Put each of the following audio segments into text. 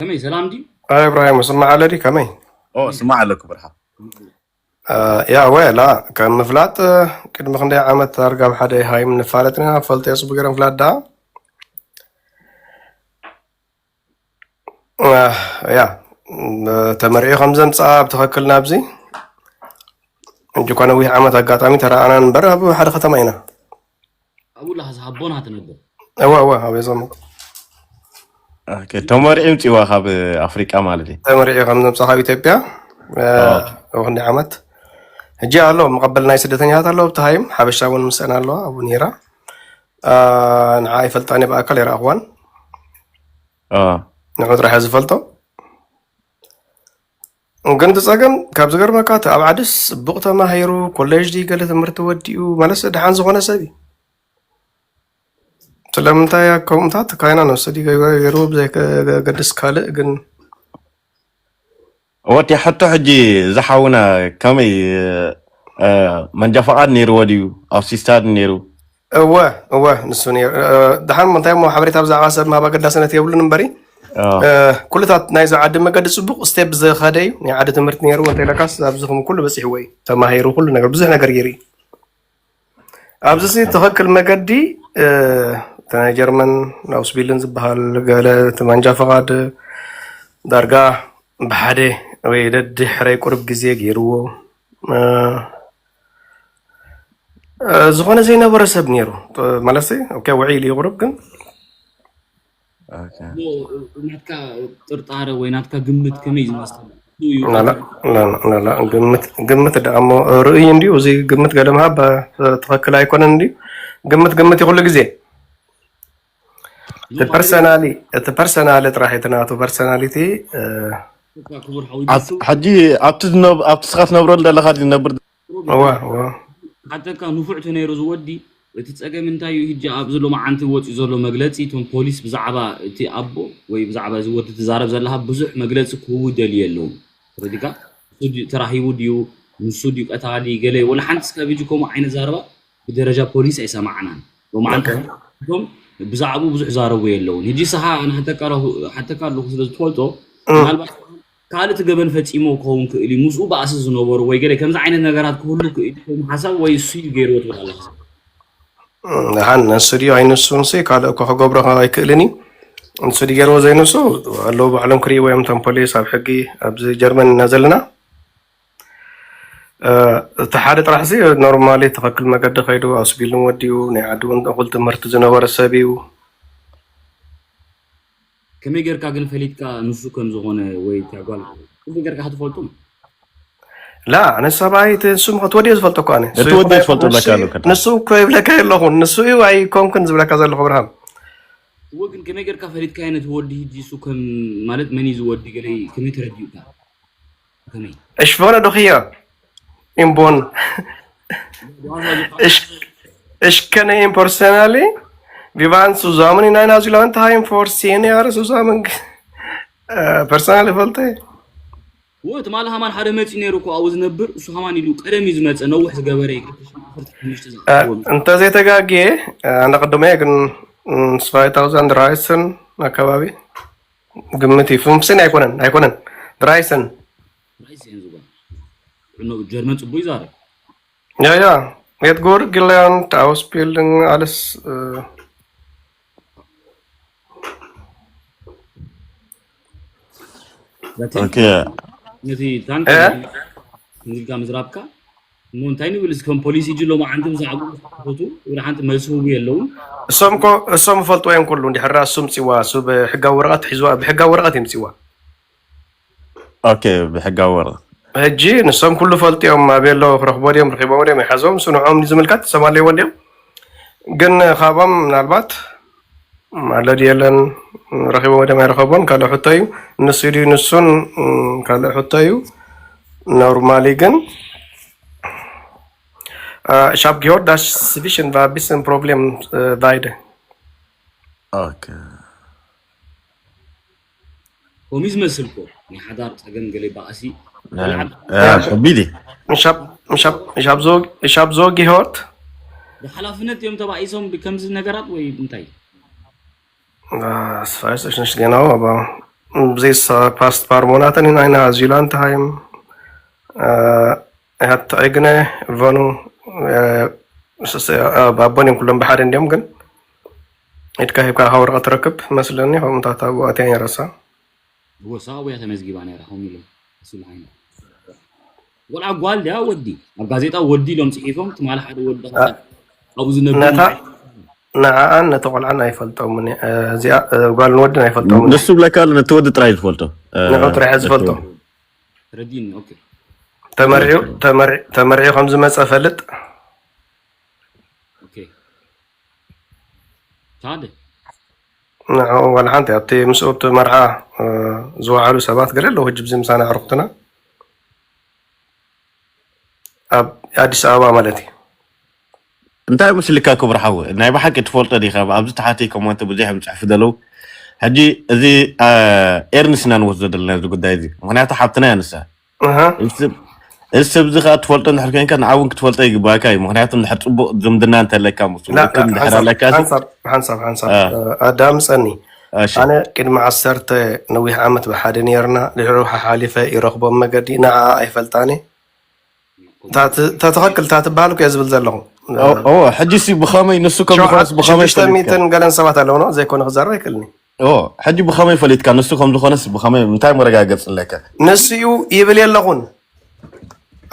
ከመይ ሰላም ድዩ? ኣይ እብራሂም፣ ስማዕ ኣለዲ ከመይ? ኦ ስማዕ ኣለኩ ብርሃ። ያ ወላ ከም ምፍላጥ፣ ቅድሚ ክንደይ ዓመት ዳርጋ ኣብ ሓደ ሃይም ንፋለጥና ፈልጦ የጽቡ ገይረ ምፍላጥ ዳ ያ ተመሪዑ ከም ዘምጽኣ ኣብ ትኽክል ናብዚ እንጂ እኳ ነዊሕ ዓመት ኣጋጣሚ ተረኣና እምበር ኣብ ሓደ ከተማ ኢና። ኣብኡ ለካ ዝሃቦና ትነብር። እወ እወ ኣበይ ዘመት ኦኬ፣ ተመሪዑ ምጽዋ ካብ ኣፍሪቃ ማለት እዩ። ተመሪዑ ከም ዘምጻ ካብ ኢትዮጵያ እ፣ ኦ። ኣብ ክንደይ ዓመት ሕጂ ኣሎ መቐበል ናይ ስደተኛታት ኣሎ ኣብቲ ሃይም ሓበሻ እውን ምስአን ኣለዋ ኣብኡ ነይራ። እ፣ ንዓ ይፈልጣን ብኣካል ይረኣኽዋን ኦ። ንዑ ጥራሕ እየ ዝፈልጦ። ግን እቲ ጸገም ካብ ዝገርመካ እቲ ኣብ ዓዲ ጽቡቕ ተማሂሩ ኮሌጅ ድዩ ገለ ትምህርቲ ወዲኡ ማለት ደሓን ዝኾነ ሰብ እዩ። ስለምንታይ ከምኡታት ካይና ንወሰድ ገይሩ ብዘይ ከገድስ ካልእ ግን ወዲ ሕቶ ሕጂ ዝሓውና ከመይ እ፣ መንጃ ፈቃድ ነይርዎ ድዩ ኣብ ሲስታድ ነይሩ? እወ እወ ንሱ ነይሩ። እ፣ ደሓን እንታይ እሞ ሓበሬታ ብዛዕባ ሰብ ምሃብ ኣገዳስነት የብሉን እምበሪ ኦ። እ፣ ኩሉታት ናይዚ ዓዲ መገዲ ጽቡቕ ስቴፕ ዝኸደ እዩ። ናይ ዓዲ ትምህርቲ ነይሩ እንተ ኢለካስ ኣብዚ ኹም ኩሉ በጺሕዎ እዩ። ተማሂሩ ኩሉ ነገር ብዙሕ ነገር ገይሩ እዩ። ኣብዚ ሲ ትኽክል መገዲ እ፣ እቲ ናይ ጀርመን ኣውስቢልን ዝበሃል ገለ እቲ ማንጃ ፈቓድ ዳርጋ ብሓደ ወይ ደድሕረይ ቁሩብ ግዜ ገይርዎ እ፣ እ፣ ዝኾነ ዘይነበረ ሰብ ነይሩ ማለት ኦኬ ውዒ ኢሉ ይቁርብ ግን ኦኬ። ናትካ ጥርጣረ ወይ ናትካ ግምት ከመይ ዝመስል እዩ? ላላ ላላ ላላ ግምት ግምት ደኣ እሞ ርእይ እንዲዩ እዚ ግምት ገለ ምሃብ ትኽክል ኣይኮነን እንዲዩ ግምት ግምት እዩ ኩሉ ግዜ እቲ ፐርሰናሊ እቲ ፐርሰናሊ ጥራሕ እቲ ናቱ ፐርሰናሊቲ እኳ ክቡር ሓዊ ኣብ- ሕጂ ኣብቲ ዝነብ- ኣብቲ ስኻ ትነብረሉ ዘለኻ ድዩ ዝነብር? እዋ እዋ ሓተካ ንፉዕ ተነይሩ ዝወዲ እቲ ጸገም እንታይ እዩ? ሕጂ ኣብዚ ሎማዓንቲ ወፂኡ ዘሎ መግለፂ እቶም ፖሊስ ብዛዕባ እቲ ኣቦ ወይ ብዛዕባ እዚ ወዲ ትዛረብ ዘለካ ብዙሕ መግለፂ ክህቡ ይደልዩ ኣለዉ። ተረዲካ? እሱ ድዩ- ተራሂቡ ድዩ ንሱ ድዩ ቀታሊ ገለ ወላ ሓንቲ እስካብ ሕጂ ከምኡ ዓይነት ዛረባ ብደረጃ ፖሊስ ኣይሰማዕናን። ሎማዓንቲ እቶም ብዛዕባኡ ብዙሕ ዛረቡ የለውን። ሕጂ ስኻ ኣነ ሓተካ ኣለኹ- ሓተካ ኣለኹ ስለ ዝትፈልጦ ምናልባት ካልእ እቲ ገበን ፈጺሞ ክኸውን ክእል እዩ። ምስኡ ባእሲ ዝነበሩ ወይ ገለ ከምዚ ዓይነት ነገራት ክህሉ ክእል እዩ። ከም ሓሳብ ወይ እሱ እዩ ገይርዎ ትብል ኣለኻ። ደሓን ንሱ ድዩ ኣይንሱን ሲ ካልእ እኮ ክገብሮ ከ ኣይክእልን እዩ። ንሱ ድዩ ገይርዎ ዘይንሱ ኣለዉ ባዕሎም ክርእይዎ እዮም እቶም ፖሊስ ኣብ ሕጊ ኣብዚ ጀርመን ኢና ዘለና። እ፣ እቲ ሓደ ጥራሕ ሲ ኖርማሊ ትኽክል መገዲ ከይዱ ኣስቢልን ወዲኡ ናይ ዓዲ እውን እኹል ትምህርቲ ዝነበረ ሰብ እዩ። ከመይ ጌርካ ግን ፈሊጥካ ንሱ ከም ዝኾነ ወይ እታ ጓል ከመይ ጌርካ ክትፈልጡ? ላ ኣነ ሰብኣይ እቲ ንሱ ምኸ ትወዲኦ ዝፈልጦ እኮ ኣነ እቲ ወዲኦ ዝፈልጦ ብለካ ኣሎ ከ። ንሱ እኮ ይብለካ የለኹን ንሱ እዩ ኣይኮንክን ዝብለካ ዘለኹ ብርሃም እወ ግን ከመይ ጌርካ ፈሊጥካዮ ነቲ ወዲ ሕጂ እሱ ከም ማለት መን እዩ ዝወዲ ገለ ከመይ ተረዲኡካ? ከመይ እሽ ፈነ ዶኽዮ ኢምቦን እሽ እሽ ከነ ኢምፖርሰናሊ ቪቫን ሱዛምን ኢና ኢና ዝለውን ታይም ፎር ሲን ያረ ሱዛምን ፐርሰናል ይፈልጠ እወ ትማሊ ሃማን ሓደ መፂ ነይሩ እኮ ኣብኡ ዝነብር እሱ ሃማን ኢሉ ቀደም እዩ ዝመፀ ነውሕ ዝገበረ እዩ እንተዘይተጋግየ ኣነ ቅድመ ግን ስፋይ ታውዛንድ ራይስን ኣካባቢ ግምት እዩ ፍምስን ኣይኮነን ኣይኮነን ድራይሰን ራይስ እየን ዝጓ ጀርመን ፅቡቅ ይዛረብ Ja, ja. Jetzt gut gelernt, Ausbildung, alles. Äh, በቲ ኦኬ ነቲ ታንክ እ? ንዝጋ ምዝራብካ እሞ እንታይ ንብል እስከም ፖሊስ እጂ ሎማዓንቲ ብዛዕባ ቱ ወደ ሓንቲ መልሲ ህቡ የለውን እሶም ኮ እሶም ፈልጥዎ እዮም ኩሉ እንድሕራ እሱ ምፅዋ እሱ ብሕጋዊ ወረቐት ሒዝዋ ብሕጋዊ ወረቐት እዩ ምፅዋ ኦኬ ብሕጋዊ ወረቐት ሕጂ ንሶም ኩሉ ፈልጥዮም ኣበሎ ክረኽቦ ድዮም ረኺቦም ድዮም ይሓዞም እሱ ንዖም ዝምልከት እሶም ኣለይዎ ድዮም ግን ካብኦም ምናልባት ኣለድ የለን ረኺቦ ወደም ኣይረኸቦን ካልእ ሕቶ እዩ ንሱ ድዩ ንሱን ካልእ ሕቶ እዩ ኖርማሊ ግን ich habe gehört dass zwischen war ein bisschen Problem beide ኦኬ ከምኡ ዝመስል ኮ ናይ ሓዳር ፀገም ገለ ባእሲ ከቢድ እዩ ich habe ich habe so ich habe so gehört ብሓላፍነት እዮም ተባኢሶም ከምዚ ነገራት ወይ እንታይ Das weiß ich nicht genau, aber ብዘይ ፓስት ፓርሞናተን ኢና ኢና ዚላንት ሃይም። Er hat eigene Wohnung. Babbon in Colombia hat in dem ግን ኢድካ ሂብካ ካብ ወረቐት ትረክብ መስለኒ። ከምኡታት ኣብኡ ኣትያ ይረሳ። ጎሳ ወያ ተመዝጊባ ነይራ ከምኡ ኢሎም እሱ ልዓይና ቆልዓ ጓል ድያ ወዲ ኣብ ጋዜጣ ወዲ ኢሎም ፅሒፎም ትማሊ ሓደ ወዲ ኣብኡ ዝነብር ነታ ንዓኣን ነቲ ቆልዓን ኣይፈልጦምን። እዚኣ ጓልን ወድን ኣይፈልጦምን። ንሱ ብለካ ኣሎ ነቲ ወዲ ጥራይ ዝፈልጦ። ንዑ ጥራሕ ዝፈልጦ። ረዲኒ ኦኬ ተመሪዑ ተመሪ- ተመሪዑ ከም ዝመፀ ፈልጥ። ኦኬ ታደ ንዑ ዋላ ሓንቲ ኣብቲ ምስኡ እቲ መርዓ ዝወዓሉ ሰባት ገለ ኣለዉ። ሕጂ ብዚ ምሳና ኣዕርኽትና ኣብ ኣዲስ ኣበባ ማለት እዩ። እንታይ መስልካ ክቡር ሓው? ናይ ብሓቂ ትፈልጦ ዲኻ? ኣብዚ ተሓተይ ኮመንት ብዙሕ እዮም ዝፅሕፉ ዘለዉ። ሕጂ እዚ ኤርንስ ኢና ንወስዶ ዘለና እዚ ጉዳይ እዚ፣ ምክንያቱ ሓብትና እያ ንሳ። ኣሃ። እዚ ሰብ እዚ ከዓ ትፈልጦ እንድሕር ኮይንካ ንዓ እውን ክትፈልጦ ይግባእካ እዩ። ምክንያቱ እንድሕር ፅቡቅ ዝምድና እንተለካ ምስ ላ፣ ውልቅን እንድሕር ሓንሳብ ኣለካሲ ሓንሳብ ሓንሳብ ሓንሳብ አ። ኣዳምፀኒ። እሺ ኣነ ቅድሚ ዓሰርተ ነዊሕ ዓመት ብሓደ ነርና፣ ድሕሩ ሓሓሊፈ ይረኽቦም መገዲ ንዓ ኣይፈልጣኒ። እታ ት- እታ ትኽክል እታ ትበሃል እኮ እየ ዝብል ዘለኹ። ኦ፣ ኦ፣ ሕጂ ሲ ብኸመይ ንሱ ከም ዝኾነስ ብኸመይ ሽዱሽተ ፈሊጥካ? ሚእትን ገለን ሰባት ኣለውና ዘይኮነ ክዛረብ ኣይክእልኒ። ኦ፣ ሕጂ ብኸመይ ፈሊጥካ ንሱ ከም ዝኾነስ ብኸመይ እንታይ መረጋገፂ ኣለካ? ንሱ እዩ ይብል የለኹን።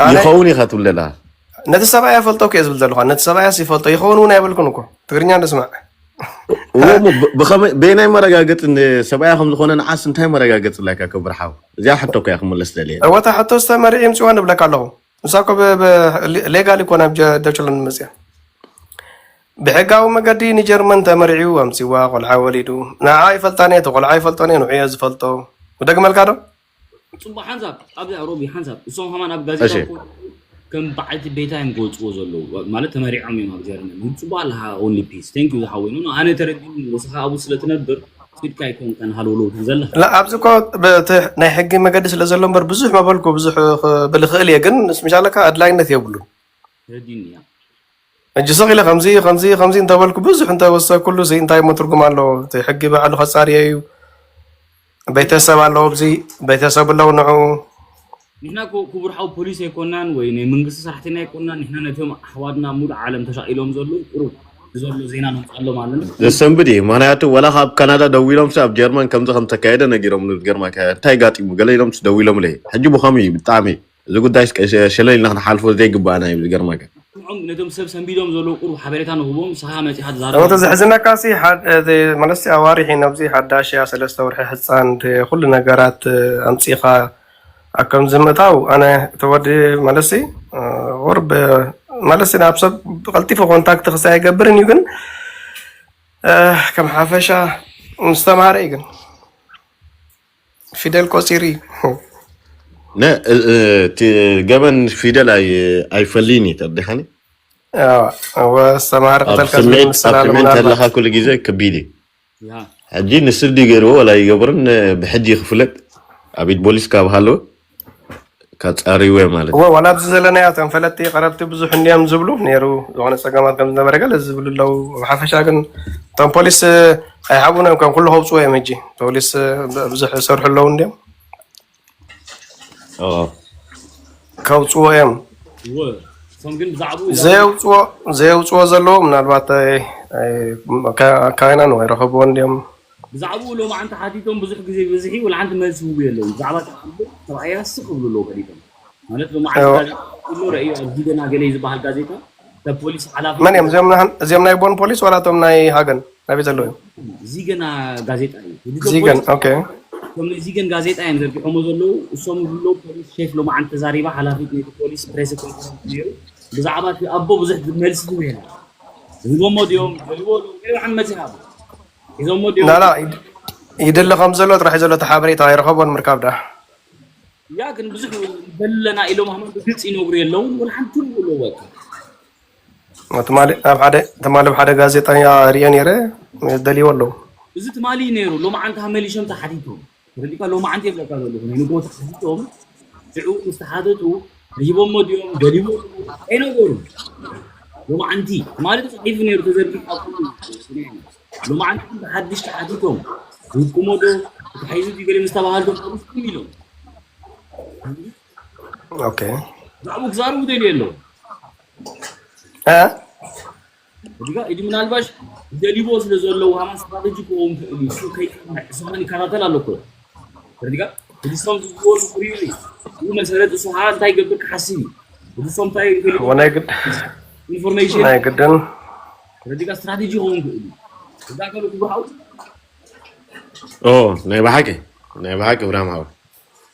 ኣነ ይኸውን ኢኻ ትብል ዘለኻ። ነቲ ሰብኣይ ኣፈልጦ እኮ እየ ዝብል ዘለኹ። ነቲ ሰብኣያስ ይፈልጦ ይኸውን እውን ኣይበልኩን እኮ። ትግርኛ ንስማዕ። እዎ እሞ ብ- ብኸመይ በየናይ መረጋገፂ ን- ሰብኣያ ከም ዝኾነ ንዓስ እንታይ መረጋገፂ ኣለካ ክብር ሓው? እዚኣ ሕቶ እኮ እያ ክምለስ ደልየ። እወታ ሕቶ ዝተመሪዒ ይምፅዋ ንብለካ ኣለኹ። ንሳ እኮ ብ- ብ- ሌጋሊ እኮ ናብ ጀ- ደችሎን መፅያ ብሕጋዊ መገዲ ንጀርመን ተመሪዑ ኣምፅዋ ቆልዓ ወሊዱ። ንዓ ይፈልጣን እየ እቲ ቆልዓ ይፈልጦን እየ ንዑ እየ ዝፈልጦ። ክደግመልካ ዶ? ፅቡቅ ሓንሳብ ኣብዚ ሮቢ ሓንሳብ እሶም ከማን ኣብ ጋዜጣ እሺ። እኮ ከም በዓልቲ ቤታ እዮም ክወፅዎ ዘለዉ ማለት ተመሪዖም እዮም ኣብ ጀርመን ይፅቡ ኣለካ only peace thank you ዝሓወይ ኖ ኣነ ተረዲኒ ንስኻ ኣብኡ ስለ ትነብር ስኢድካ ኣይኮንካን ሃለውለው ትብል ዘለኻ ላ ኣብዚ እኮ በቲ ናይ ሕጊ መገዲ ስለ ዘሎ እምበር ብዙሕ መበልኩ ብዙሕ ክብል ይኽእል እየ ግን ምስ ምሻለካ ኣድላይነት የብሉን። ተረዲኒ እያ ሕጂ ስቕ ኢለ ከምዚ ከምዚ ከምዚ እንተበልኩ ብዙሕ እንተወሰኩሉ እዚ እንታይ እሞ ትርጉም ኣለዎ? እቲ ሕጊ ባዕሉ ከፃርዮ እዩ። ቤተሰብ ኣለዎ ኣብዚ ቤተሰብ ኣለዉ ንዑ ንሕና እኮ ክቡር ሓው ፖሊስ ኣይኮናን ወይ ናይ መንግስቲ ሰራሕተኛ ኣይኮናን ንሕና ነቶም ኣሕዋትና ሙሉእ ዓለም ተሻቂሎም ዘለዉ ቁሩብ ዘሎ ዜና ነምፅኣሎም ኣለና ዘሰንብድ እዩ። ምክንያቱ ወላ ካብ ካናዳ ደዊሎም ኣብ ጀርመን ከምዚ ከም ተካየደ ነጊሮም ዝገርመካ እንታይ ጋጢሙ ገለ ኢሎም ደዊሎም ለይ ሕጂ ብኸምኡ እዩ ብጣዕሚ እዚ ጉዳይ እስከ ሸ- ሸለል ኢልና ክንሓልፎ ዘይግባኣና እዩ ዝገርመካ። ንዖም ነቶም ሰብ ሰንቢዶም ዘለዉ ቁሩብ ሓበሬታ ንህቦም ንስኻ መፂኻ እወ ትዛረብ ተዝሕዝነካ ሲ ሓደ- እቲ መለስ ኣዋሪሒ ነብዚ ሓዳሽ እያ ሰለስተ ወርሒ ህፃን እቲ ኩሉ ነገራት ኣምፂኻ ኣብ ከምዚ ምእታው ኣነ እቲ ወዲ መለሲ ቁርብ መለሲ ናብ ሰብ ብቀልጢፉ ኮንታክት ክሳ ኣይገብርን እዩ ግን ከም ሓፈሻ ምስተማሃረ እዩ ግን ፊደል ቆፂሪ ነ እ- እ- እቲ ገበን ፊደል ኣይ- ኣይፈልይን እዩ ተረዲኻኒ። ወስተማሃረ ኣብ ከተልካ ስምዒት ኣብ ዝምስላሉ ስምዒት ምናልባት ተለካ ኩሉ ግዜ ከቢድ እዩ። ያ ሕጂ ንስብ ድዩ ገይርዎ ወላ ይገብርን ብሕጂ ክፍለጥ ኣብ ኢድ ቦሊስ ካብ ሃለወ ካብ ፃሪዎ ማለት እዩ። እወ ዋላ ኣብዚ ዘለናዮ እቶም ፈለጥቲ ቀረብቲ ብዙሕ እንዲዮም ዝብሉ ነይሩ ዝኾነ ፀገማት ከም ዝነበረ ገለ ዝብሉ ኣለዉ። ኣብ ሓፈሻ ግን እቶም ፖሊስ ኣይሓቡን እዮም ከም ኩሉ ከውፅዎ እዮም። ሕጂ ፖሊስ ብዙሕ ይሰርሑ ኣለዉ እንዲዮም ኦ፣ ከውፅዎ እዮም። እወ እሶም ግን ብዛዕባኡ ዘየውፅዎ ዘየውፅዎ ዘለዉ ምናልባት ኣይ- ኣይ- ኣካይናን ወይ ረኸብዎ እንዲዮም ብዛዕባኡ ሎማዓንቲ ሓቲቶም ብዙሕ ግዜ ብዝሒ ወላ ሓንቲ መልሲ ህቡ የለውን ብዛዕባ ተዓምር ሰብኣያ ስቕ ክብሉ ኣለዉ ፈሊጦም ማለት ሎማዓንቲ እዎ። ጋዜጣ ኣሎ ረእዩ ኣብዚ ገና ገለ ዝበሃል ጋዜጣ ሰብ ፖሊስ ሓላፊ መን እዮም እዚኦም ናህን- እዚኦም ናይ ቦን ፖሊስ ዋላ እቶም ናይ ሃገን ናበይ ዘለዉ እዮም? እዚ ገና ጋዜጣ እዩ ሕጂ እቶም ዚገን ፖሊስ ኦኬ እቶም ናይ ዚገን ጋዜጣ እዮም ዘርጊሖሞ ዘለዉ እሶም ዝብሎ ፖሊስ ሼፍ ሎማዓንቲ ተዛሪባ ሓላፊት ናይቲ ፖሊስ ፕሬስ ኮንፈረንስ ነይሩ ብዛዕባ እቲ ኣቦ ብዙሕ መልሲ ዝህብ የለን ሂቦሞ ድዮም ደልዎ ዶ ገለ ሓን መፂኻ ሒዞሞ ድዮም ናላ ይደሊ ከም ዘሎ ጥራሕ ዘሎ እቲ ሓበሬታ ኣይረኸቦን ምርካብ ዳ ያ ግን ብዙሕ በለና ኢሎም ኣማን ብግልፂ ይነግሩ የለውን ወላ ሓንቲ ትርጉ ኣለዎ በቃ ትማሊ ኣብ ሓደ ትማሊ ኣብ ሓደ ጋዜጠኛ ሪኦ ነይረ ደልዎ ኣለዉ እዚ ትማሊ እዩ ነይሩ ሎማዓንቲ መሊሾም ተሓቲቶም ተረዲካ ሎማዓንቲ የብለካ ዘለኹ ናይ ንጎ ተሓቲቶም ሽዑ ምስ ተሓተቱ ሂቦሞ ድዮም ደልዎ ኣይነገሩን ሎማዓንቲ ትማሊ ተፃሒፉ ነይሩ ተዘርጊሑ ኣብ ኩሉ ሎማዓንቲ ግን ብሓድሽ ተሓቲቶም ዝውክሞ ዶ ተታሒዙ ድዩ ገለ ምስ ተባሃሉ ዶ ክም ኢሎም ኦኬ ብዛዕባኡ ክዛረቡ ደልዩ ኣለዉ። እ እዚጋ ኢዲ ምናልባሽ ደሊቦ ስለ ዘለዉ ሃማን ስትራቴጂ ክኸውን ክእል እዩ። እሱ ከይቀንዕ እሱ ከማን ይከታተል ኣሎ እኮ። እዚጋ እዲ ሶም ዝግበሩ ክሪኡ እዩ። ይህ መሰረት እሱ ሃ እንታይ ይገብር ክሓስብ እዩ። እዲ ሶም እንታይ ይፈልዩ ወናይ ግድ ኢንፎርሜሽን ናይ ግድን እዚጋ ስትራቴጂ ክኸውን ክእል እዩ። እዛ ከሉ ክብርሃው ኦ ናይ ብሓቂ ናይ ብሓቂ ብራም ሓው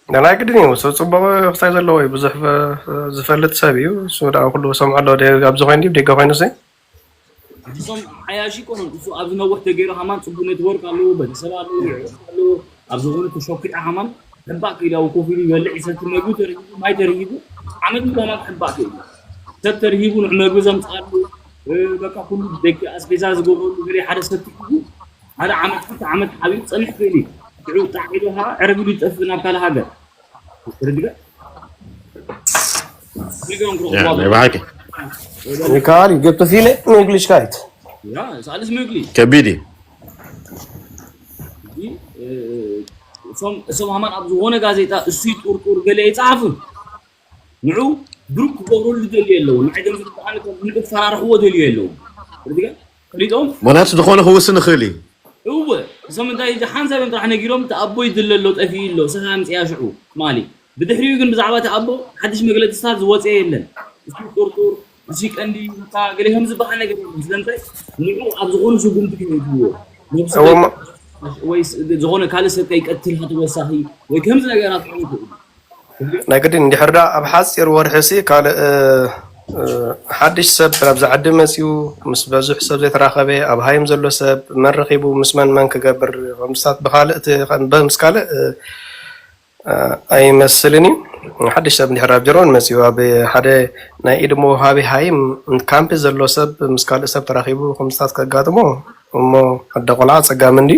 ናይ ግድን እዩ። ስ- ፅቡቅ ክሳይ ዘለዎ እዩ። ብዙሕ ብ- ዝፈልጥ ሰብ እዩ። እሱ ደኣ ኩሉ ሰምዖ ኣሎ። ደ- ኣብዚ ኮይኑ ደገ ኮይኑ ሲ እሶም ዓያሺ ይኮኑን እሱ ኣብዚ ነዊሕ ተገይሩ ሃማን ፅቡቅ ኔትወርክ ኣለዎ፣ ቤተሰብ ኣለዎ፣ ይዕወት ኣለዎ። ኣብ ዝኾነ ተሸኩዐ ሃማን ሕባእ ከይዳው ኮፍ ኢሉ ይበልዕ ይሰቲ መግቢ ተረሂቡ ማይ ተረሂቡ ዓመት ሙሉ ሃማን ሕባእ ከይዱ ሰብ ተርሂቡ ንዕ መግቢ ዘምፅኣሉ እ፣ በቃ ኩሉ ደቂ ኣስቤዛ ዝገብረሉ ገለ ሓደ ሰብ ትኪቡ ሓደ ዓመት ክልተ ዓመት ሓቢሩ ክፀንሕ ክእል እዩ። ሽዑ ጣዕ ኢሉ ከዓ ዕረብ ኢሉ ይጠፍእ ናብ ካልእ ሃገር። ተረዲእካ? ያ ናይ ብሓቂ ይከኣል እዩ። ገብተፊለ ንእንግሊሽ ካይት ያ ሳልስ ምግሊ ከቢድ እዩ። እዚ፣ እ፣ እሶም እሶም ሃማን ኣብ ዝኾነ ጋዜጣ እሱ ይጥርጡር ገለ ይፅሓፉ ንዑ ብሩክ ክገብረሉ ደልዩ ኣለዉ። ንዓይ ገንዘብ ብጣዕሚ ከም ንዑ ፈራርሕዎ ደልዩ ኣለዉ። ተረዲእካ? ፈሊጦም ምክንያቱ ዝኾነ ክውስን ይኽእል እዩ። እወ እሶም እንታይ ኢሉ ሓንሳብ እዮም ጥራሕ ነጊሮም እቲ ኣቦ ይድለ ኣሎ ጠፊኡ ኣሎ ሰሃ ኣምፅያ ሽዑ ትማሊ ብድሕሪኡ ግን ብዛዕባ እቲ ኣቦ ሓድሽ መግለፅታት ዝወፀ የለን። እሱ ጥርጡር እሱ ቀንዲ እታ ገለ ከም ዝበሃል ነገር የለን። ስለምንታይ ንዑ ኣብ ዝኾኑ ስጉምቲ ከይህድዎ ነብሱ እወ፣ ወይ ስ- ዝኾነ ካልእ ሰብ ከይቀትል ተወሳኺ ወይ ከምዚ ነገራት ክኸውን ይኽእል። ናይ ግድን እንድሕር ዳ ኣብ ሓፂር ወርሒ ሲ ካልእ እ፣ እ፣ ሓድሽ ሰብ ናብዚ ዓዲ መፅዩ ምስ በዙሕ ሰብ ዘይተራኸበ ኣብ ሃይም ዘሎ ሰብ መን ረኺቡ ምስ መን መን ክገብር ከምስታት ብካልእ እቲ ከም በ- ምስ ካልእ እ፣ እ፣ ኣይመስልን እዩ። ሓድሽ ሰብ እንድሕር ኣብ ጀርመን መፅዩ ኣብ ሓደ ናይ ኢድ መውሃቢ ሃይም ካምፕ ዘሎ ሰብ ምስ ካልእ ሰብ ተራኺቡ ከምስታት ከጋጥሞ እሞ ኣደ ቆልዓ ፀጋም እንዲ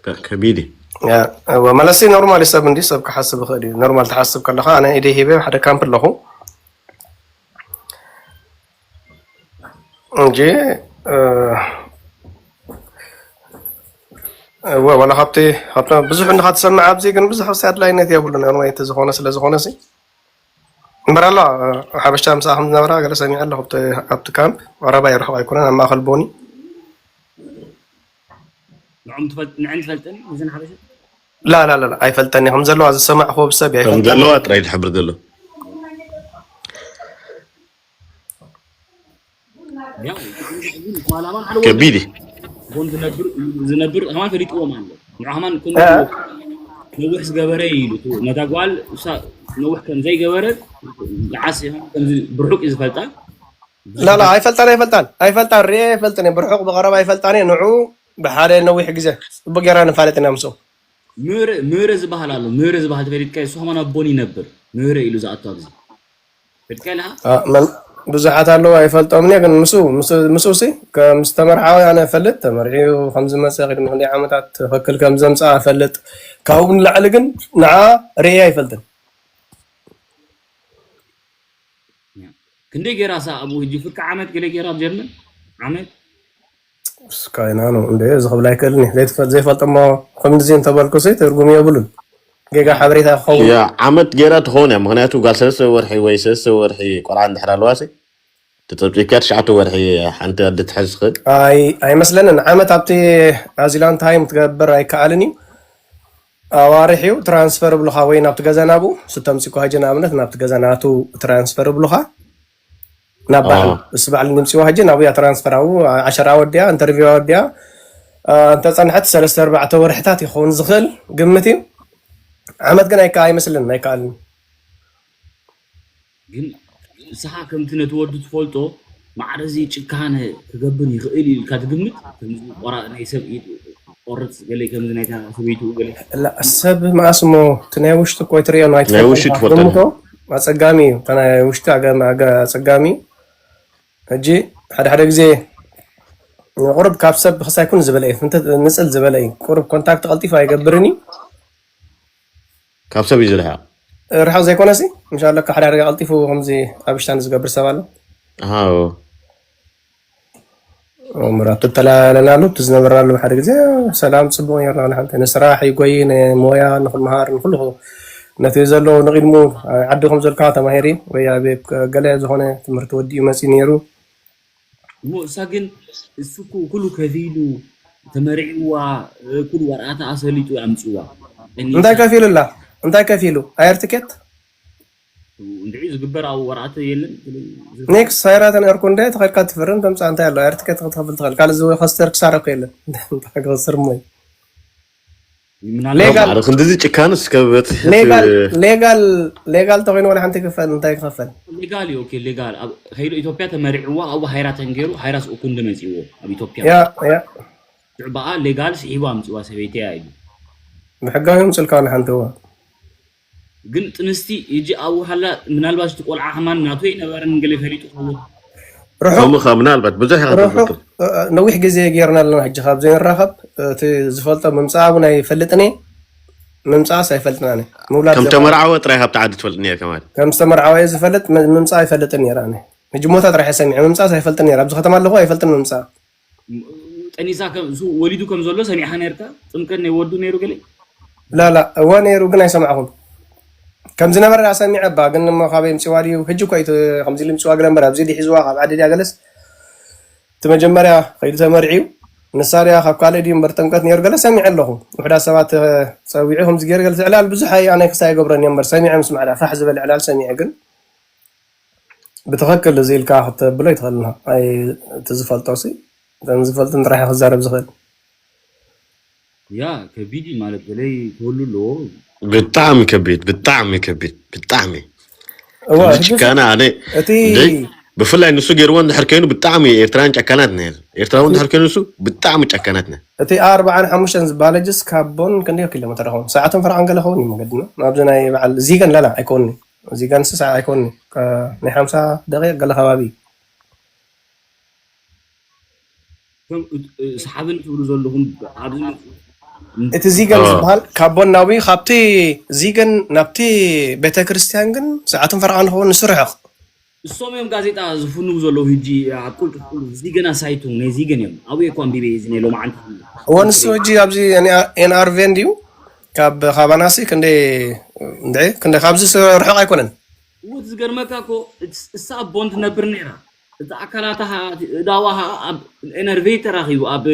ከ- ከቢድ እዩ። ያ፣ እወ፣ ማለት ሲ ኖርማል ሰብ እንዲ ሰብ ክሓስብ ይኽእል እዩ። ኖርማል ትሓስብ ከለኻ ኣነ ኢደ ሂበ ሓደ ካምፕ ኣለኹ እንጂ እ፣ እወ፣ ዋላ ካብቲ ካብቲ ብዙሕ እንካ ትሰምዕ ኣብዚ ግን ብዙሕ ሲ ኣድላይነት የብሉን። ኖርማል እቲ ዝኾነ ስለ ዝኾነ ሲ እምበር ኣላ ሓበሻ ምሳኣ ከም ዝነበራ ገለ ሰሚዐ ኣለኹ ኣብቲ ኣብቲ ካምፕ። ቀረባ ይርሕቕ ኣይኮነን ኣብ ማእኸል ቦኒ ንዕም ትፈልጥ ንዕን ትፈልጥን እዘን ሓበሻ ላ ላ ላ ላ፣ ኣይፈልጠኒ ከም ዘለዋ ዝሰማዕኹ ብሰብ እየ ከም ኣይፈልጠኒ። ዘለዋ ጥራይ ዝሕብር ዘሎ ያው ማላማን ሓደ ከቢድ እዩ። ጎን ዝነብር ዝነብር ሃማን ፈሊጥዎም ኣሎ። ንዑ ሃማን ከም እ? ነዊሕ ዝገበረ እዩ ኢሉ እቲ ነታ ጓል እሳ ነዊሕ ከም ዘይገበረ ዝዓስ ከምዚ ብርሑቅ እዩ ዝፈልጣ። ላ ላ፣ ኣይፈልጣን ኣይፈልጣን ኣይፈልጣን ርኤ ኣይፈልጥን እየ። ብርሑቕ ብቐረባ ኣይፈልጣን እየ። ንዑ ብሓደ ነዊሕ ግዜ ፅቡቅ ጌራ ንፋለጥ ኢና ምስኡ። ምረ ምረ ዝበሃል ኣሎ። ምረ ዝበሃል ተፈሊጥካ እሱ ሃማን ኣቦን ይነብር ምረ ኢሉ ዝኣቱ ኣብዚ ፈሊጥካ ኢለካ አ፣ መን ብዙሓት ኣለዉ ኣይፈልጦምን እየ። ግን ምስኡ ምስኡ- ምስኡ ሲ ከም ዝተመርዓወ ኣነ እፈልጥ። ተመርዒዩ ከም ዝመፀ ቅድሚ ክንደይ ዓመታት ትኽክል ከም ዘምፀኣ እፈልጥ። ካብኡ ንላዕሊ ግን ንዓ ርኤ ኣይፈልጥን። ክንደይ ጌራ ሳ ኣብኡ ህጂ ፍርቂ ዓመት ገለ ጌራ ኣብ ጀርመን ዓመት እስካይና ነው እንደ እዚ ክብል ኣይክእልን እየ። ዘይትፈል ዘይፈልጥ እሞ ከምዚ እንተበልኩ ሲ ትርጉም የብሉን። ጌጋ ሓበሬታ ክኸውን ያ ዓመት ጌራ ትኸውን እያ። ምክንያቱ ጓል ሰለስተ ወርሒ ወይ ሰለስተ ወርሒ ቆልዓ እንድሕር ኣለዋ ሲ ተፀብፂብካ ትሽዓተ ወርሒ ሓንቲ ኣደ ትሕዝ ትኽእል። ኣይ ኣይመስለንን። ዓመት ኣብቲ ኣዚላንታይም ትገብር ኣይከኣልን እዩ። ኣዋርሕ እዩ ትራንስፈር ብሉኻ ወይ ናብቲ ገዛ ናብኡ ስተምፂኳ ጀ ንኣብነት ናብቲ ገዛ ናቱ ትራንስፈር ብሉኻ ናብ ባዕሉ ኣዎ። እሱ ባዕሉ ንምፅዋ ሕጂ ናብያ ትራንስፈር ኣብኡ ዓሸራ ወዲያ ኢንተርቪው ወዲያ አ፣ እንተፀንሐት ሰለስተ ኣርባዕተ ወርሕታት ይኸውን ዝኽእል ግምት እዩ። ዓመት ግን ኣይከ ኣይመስልን ኣይከኣልን። ግን ንስኻ ከምቲ ነቲ ወዲ ትፈልጦ ማዕረ እዚ ጭካነ ክገብር ይኽእል እዩ ኢልካ ትግምት? ከምዚ ቆራ ናይ ሰብ ኢድ ቆርፅ ገለ ከምዚ ናይታ ሰበይቱ ገለ ላ፣ ሰብ መኣስ እሞ እቲ ናይ ውሽጢ እኮ ትሪኦ ነው ናይ ውሽጢ ኣይትፈልጥን ትፈልጦ ግምቶ ኣፀጋሚ እዩ። እታ ናይ ውሽጢ ኣገ- ኣገ- ኣፀጋሚ እዩ። ሕጂ ሓደ ሓደ ግዜ ቁሩብ ካብ ሰብ ክሳይ ኩን ዝበለ እዩ። እንተ ንፅል ዝበለ እዩ። ቁሩብ ኮንታክት ቀልጢፉ ኣይገብርን እዩ። ካብ ሰብ እዩ ዝርሕቕ። ርሕቕ ዘይኮነሲ ምሻ ኣለካ ሓደ ሓደ ቀልጢፉ ከምዚ ኣብ ሽታን ዝገብር ሰብ ኣሎ። ኣዎ። ምራት ትተላለናሉ እቲ ዝነበርናሉ ሓደ ግዜ ሰላም ጽቡቕ ነርና። ንሓንቲ ንስራሕ ይጎይ ንሞያ ንክመሃር ንኩሉ ነቲ ዘሎ ንቕድሙ ዓዲ ከም ዘልካ ተማሂሪ ወይ ኣብ ገለ ዝኾነ ትምህርቲ ወዲኡ መጺኡ ነይሩ። እሞ እሳ ግን እሱ እኮ ኩሉ ከፊሉ ተመሪዕዋ ኩሉ ወረቐታ ኣሰሊጡ ኣምፅዋ። እንታይ ከፊሉላ? እንታይ ከፊሉ? ኣየር ትኬት እንድዒ ዝግበር ኣብ ወረቐት የለን። ኔክስ ሃይራተን ኤርኮ እንደ ተኸድካ ትፍርም ተምፃ እንታይ ኣሎ? ኣየር ትኬት ክትኸፍል ትኽእል ካልእ ዝወ ከስተር ክሳረ እኮ የለን። እንታይ ክኸስር እሞ እዩ? ምናልባት ሌጋል ማዕረ ክንድዚ ጭካንስ ከበትሕ ሌጋል ሌጋል ሌጋል ተኮይኑ ወላ ሓንቲ ክፈል እንታይ ክኸፈል? ሌጋል እዩ። ኦኬ ሌጋል ኣብ ከይዱ ኢትዮጵያ ተመሪዕዋ ኣብኡ ሃይራተን ገይሩ ሃይራስ እኩንዲ መፂዎ ኣብ ኢትዮጵያ ያ ያ ሽዑ በኣ ሌጋል ስሒቡ ኣምፅዋ ሰበይተያ ኢሉ። ብሕጋዊ ምፅልካ ወላ ሓንቲ እዋ ግን ጥንስቲ እጂ ኣብኡ ሃላ ምናልባት እቲ ቆልዓ ከማን ናቱ ኣይነበረን ገለ ፈሊጡ ክኸውን። ርሑቕ ከምኡ ከዓ ምናልባት ብዙሕ ኢኻ ርሑቕ ትፈልጦ እ፣ ነዊሕ ግዜ ጌርና ኣለና ሕጂ ካብ ዘይንራኸብ እቲ ዝፈልጦ ምምፃእ እውን ኣይፈልጥን እየ ምምፃእስ ኣይፈልጥናን እየ ምውላድ ከም ዘ- ተመርዓወ ጥራይ ካብቲ ዓዲ ትፈልጥኒ እየ ከማን ከም ዝተመርዓወ ዝፈልጥ ም- ምምፃእ ኣይፈልጥን ነይረ ኣነ ሕጂ ሞታ ጥራሕ እየ ሰሚዐ ምምፃእስ ኣይፈልጥን ነይረ ኣብዚ ከተማ ኣለኹ ኣይፈልጥን ምምፃእ ጠኒሳ ከም- እሱ ወሊዱ ከም ዘሎ ሰሚዕካ ነርካ? ጥምቀት ናይ ወዱ ነይሩ ገለ ላላ እወ ነይሩ ግን ኣይሰማዕኹን ከም ዝነበረ ዳ ሰሚዐ እባ ግን እሞ ካበይ ምፅዋ ድዩ ሕጂ እኮ እዩ ከምዚ ኢሉ ምፅዋ ገለ እምበር ኣብዚ ድዩ ሒዝዋ ካብ ዓዲ ድያ ገለስ እቲ መጀመርያ ከይዱ ተመርዒ እዩ ንሳ ድያ ካብ ካልእ ድዩ እምበር ጥምቀት ነይሩ ገለ ሰሚዐ ኣለኹ ውሕዳት ሰባት እ፣ ፀዊዑ ከምዚ ገይሩ ገለ ዕላል ብዙሕ ኣይ ኣነ ክሳይ ገብረን እየ እምበር ሰሚዐ ምስማዕ ዳ ፋሕ ዝበለ ዕላል ሰሚዐ ግን ብትኽክል እዚ ኢልካ ክተብሎ ይትኽእልና ኣይ እቲ ዝፈልጦ ሲ እተን ዝፈልጥን ጥራሕ ክዛረብ ዝኽእል ያ ከቢድ እዩ ማለት ገለይ ክህሉ ኣለዎ። ብጣዕሚ ከቢድ ብጣዕሚ ከቢድ ብጣዕሚ እወ እዚ ሕጂ ጭካነ ኣነ እቲ እንደይ ብፍላይ ንሱ ገይርዎ እንድሕር ከይኑ ብጣዕሚ ኤርትራውያን ጨካናት ነር ኤርትራዊ እንድሕር ከይኑ ንሱ ብጣዕሚ ጨካናት ነር እቲ ኣርባዓን ሓሙሽተን ዝበሃለ ጅስ ካብ ቦን ክንደይ ኪሎ ሜትር ይኸውን ሰዓትን ፈረቓን ገለ ኸውን እዩ መገድና ናብዚ ናይ በዓል ዚገን ለላ ኣይኮንኒ ዚገን ስሳ ኣይኮንኒ ከ- ናይ ሓምሳ ደቂቕ ገለ ከባቢ እዩ ከም እ- እ- ሰሓብን ትብሉ ዘለኹም ኣብዚ እቲ ዚገን አ። ዝበሃል ካብ ቦን ናብኡ ካብቲ ዚገን ናብቲ ቤተክርስትያን ግን ሰዓትን ፈረቓን ይኸውን ንሱ ርሕቕ እሶም እዮም ጋዜጣ ዝፍንው ዘለዉ ሕጂ ኣብ ቁልጡፍ ቁልጡፍ ዚገን ኣሳይቱ ናይ ዚገን እዮም ኣብኡ እኮ ኣንቢበ እዚ ናይ ሎማዓንቲ እወ ንሱ ሕጂ ኣብዚ ኤንኣርቪ እንድዩ ካብ ካባናሲ ክንደይ እንደ ክንደ ካብዚ ርሑቕ ኣይኮነን እውት ዝገርመካ እኮ እሳ ኣብ ቦን ትነብር ነይራ እቲ ኣካላታ እዳዋ ኣብ ኤነርቬይ ተራኺቡ ኣብ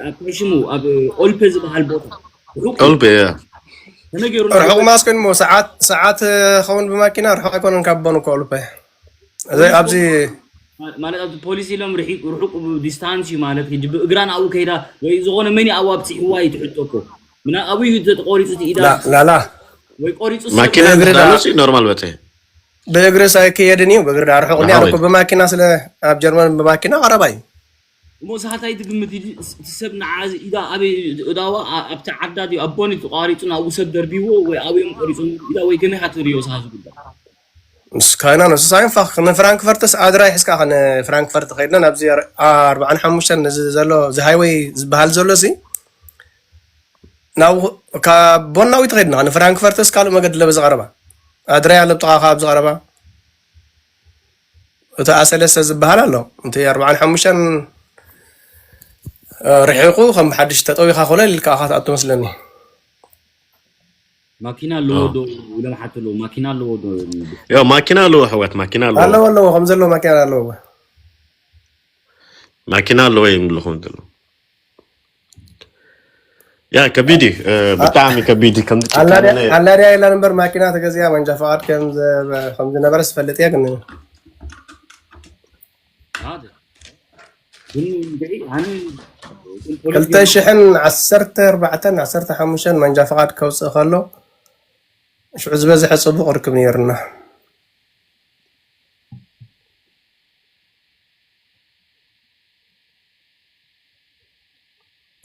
ኣብ ሽሙ ኣብ ኦልፔ ዝበሃል ቦታ ርሑቅ ኦልፔ ያ ተነገሩ ርሑቕ ማስኮን ሞ ሰዓት ሰዓት ኸውን ብማኪና ርሑቕ ኣይኮነን ካብ ቦን እኮ ኦልፔ እዚ ኣብዚ ማለት ኣብቲ ፖሊሲ ኢሎም ርሒቅ ርሑቅ ዲስታንስ እዩ ማለት ሕጂ ብእግራ ናብኡ ከይዳ ወይ ዝኾነ መን ኣብኡ ኣብፅሕዋ እዩ ትሕቶ እኮ ምና ኣብኡ እዩ ተቆሪፁ እቲ ኢዳ ላ- ላላ ወይ ቆሪፁ ሰብ ማኪና እግሪ ዳ- እንዳሎሲ ኖርማል በፀ ብእግሪ ሳይክየድን እዩ ብእግሪ ዳ ርሑቕ እንዲ ናሃወይ። ኣነ እኮ ብማኪና ስለ ኣብ ጀርመን ብማኪና ቀረባ እዩ እሞ ሳታይ ትግምት እዩ እቲ ሰብ ንዓ ኢዳ ኣበይ እዳዋ ኣብቲ ዓዳ ድዩ ኣቦን ተቋሪፁ ናብኡ ሰብ ደርቢዎ ወይ ኣብኦም ቆሪፁ ኢዳ ወይ ከመይ ሃትሪዮ ሳዚ ጉዳይ ምስ ካይና ንሱ ሳይን ፋክ ንፍራንክፈርትስ ኣድራይ ሕዝካ ንፍራንክፈርት ከይድና ናብዚ ኣርባዓን ሓሙሽተን ነዚ ዘሎ እዚ ሃይወይ ዝበሃል ዘሎ ሲ ናብ ካብ ቦናዊት ከይድና ንፍራንክፈርትስ ካልእ መገዲ ለበ ዝቐረባ ኣድራይ ኣሎ ብጥቓ ካብ ዝቐረባ እቲ ኣሰለሰ ዝበሃል ኣሎ እቲ ኣርባዓን ሓሙሽተን ርሒቑ ከም ሓድሽ ተጠዊኻ ኮለል ኢልካ ኢኻ ትኣቱ መስለኒ ማኪና ኣለዎ ዶ ኢሎም ሓተሉ ማኪና ኣለዎ ዶ ዮ ማኪና ኣለዎ ኣሕዋት ማኪና ኣለዎ ኣለዎ ኣለዎ ከም ዘለዎ ማኪና ኣለዎ ማኪና ኣለዎ ይብልኹም ዘለዉ ያ ከቢድ እዩ እ፣ ብጣዕሚ ከቢድ እዩ ከምዚ ኣላድያ ጭካነ ኣላድያ የላን እምበር ማኪና ተገዚኣ መንጃ ፈቃድ ከም ዘ- ከም ዝነበረ ዝፈልጥ እየ ግን ሓደ ግን እንግዲህ ኣነ ክልተ ሽሕን ዓሰርተ ኣርባዕተን ዓሰርተ ሓሙሽተን መንጃ ፈቃድ ከውፅእ ከሎ ሽዑ ዝበዝሐ ፅቡቅ ርክብ ነይርና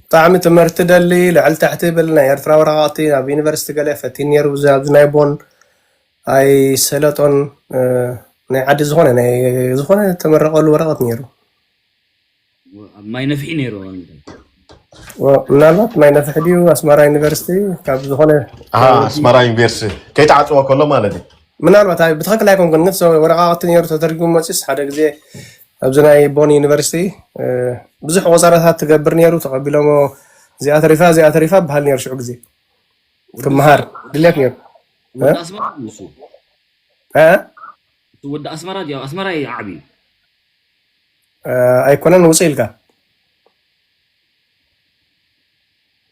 ብጣዕሚ ትምህርቲ ደሊ ልዕል ታሕቲ ብል ናይ ኤርትራ ወረቃቅቲ ኣብ ዩኒቨርሲቲ ገለ ፈቲን ነይሩ ኣብዚ ኣብዚ ናይ ቦን ኣይሰለጦን እ፣ ናይ ዓዲ ዝኾነ ናይ ዝኾነ ተመረቀሉ ወረቀት ነይሩ ኣብ ማይ ነፍሒ ነይሩ ወ- ምናልባት ማይ ነፍሒ ድዩ ኣስመራ ዩኒቨርሲቲ ካብ ዝኾነ ኣሃ፣ ኣስመራ ዩኒቨርሲቲ ከይተዓፅዎ ከሎ ማለት እዩ ምናልባት ኣይ ብትኽክል ኣይኮንኩን ግን ሰው ወረቃቅቲ ነይሩ ተተርጉሙ መፅስ ሓደ ግዜ ኣብዚ ናይ ቦን ዩኒቨርሲቲ ብዙሕ ቆፀራታት ትገብር ነይሩ። ተቐቢሎሞ፣ እዚኣ ተሪፋ እዚኣ ተሪፋ በሃል ነይሩ። ሽዑ ግዜ ክመሃር ድልየት ነይሩ። ወዲ ኣስመራ እዩ እሱ። እ? እሱ ወዲ ኣስመራ ድዩ? ኣስመራ እዩ ዓብዩ። ኣይኮነን ውፅእ ኢልካ።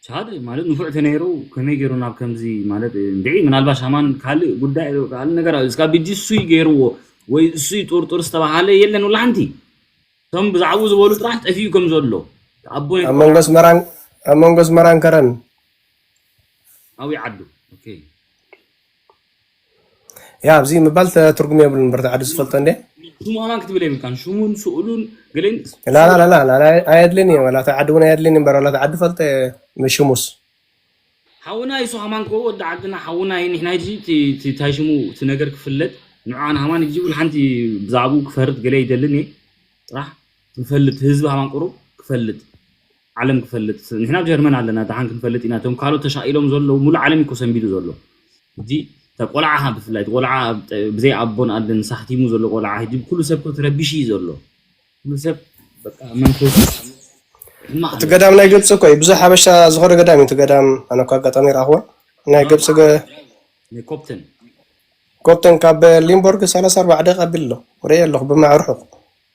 ቻድ ማለት ንፉዕ ተነይሩ ከመይ ገይሩ ናብ ከምዚ ማለት እንድዒ ምናልባሽ ሃማን ካልእ ጉዳይ ካልእ ነገር እስካ ብጂ እሱይ ገይርዎ ወይ እሱይ ጡርጡር ዝተባሃለ የለን ወላ ሓንቲ። እቶም ብዛዕባኡ ዝበሉ ጥራሕ ጠፊኡ ከም ዘሎ ኣቦ ኣብ መንጎ ኣስመራን ኣብ መንጎ ኣስመራን ከረን ኣዊ ዓዱ። ኦኬ። ያ ኣብዚ ምባል ትርጉም የብሉን። በርታ ዓዲ ዝፈልጦ እንዴ? ሽሙ ሃማን ክትብል የብልካን። ሽሙን ስእሉን ገሌን ላላላላ ኣየድልን እዩ። ዋላ ዓዲ እውን ኣየድልን እምበር ዋላ ዓዲ ፈልጠ ሽሙስ ሓውና ይሱ ሃማን ኮ ወዲ ዓድና ሓውና እዩ። ንሕና ሕጂ እቲ እንታይ ሽሙ እቲ ነገር ክፍለጥ ንዓን ሃማን ሕጂ ሓንቲ ብዛዕባኡ ክፈርጥ ገለ ይደልን እየ። ጥራሕ ክንፈልጥ ህዝቢ ሃማን ቁሩብ ክፈልጥ ዓለም ክፈልጥ ንሕና ኣብ ጀርመን ኣለና ደሓን ክንፈልጥ ኢና። እቶም ካልኦት ተሻኢሎም ዘለዉ ሙሉእ ዓለም እዩ ኮ ሰንቢዱ ዘሎ። ሕጂ ተቆልዓ ብፍላይ ቆልዓ ብዘይ ኣቦን ኣደን ሳሕቲሙ ዘሎ ቆልዓ ሕጂ ኩሉ ሰብ ኮ ተረቢሹ እዩ ዘሎ። ኩሉ ሰብ በቃ መንፈሱ ሕማቕ እቲ ገዳም ናይ ግብፂ እኮ እዩ። ብዙሕ ሓበሻ ዝኾነ ገዳም እዩ። እቲ ገዳም ኣነ እኮ ኣጋጣሚ ይረኣኽዎ ናይ ግብፂ ገ- ናይ ኮፕተን ኮፕተን ካብ ሊምቦርግ ሰላሳ ኣርባዓ ደቂቃ ኣቢሉ ኣሎ። ርእየ ኣለኹ ብማዕርሑቕ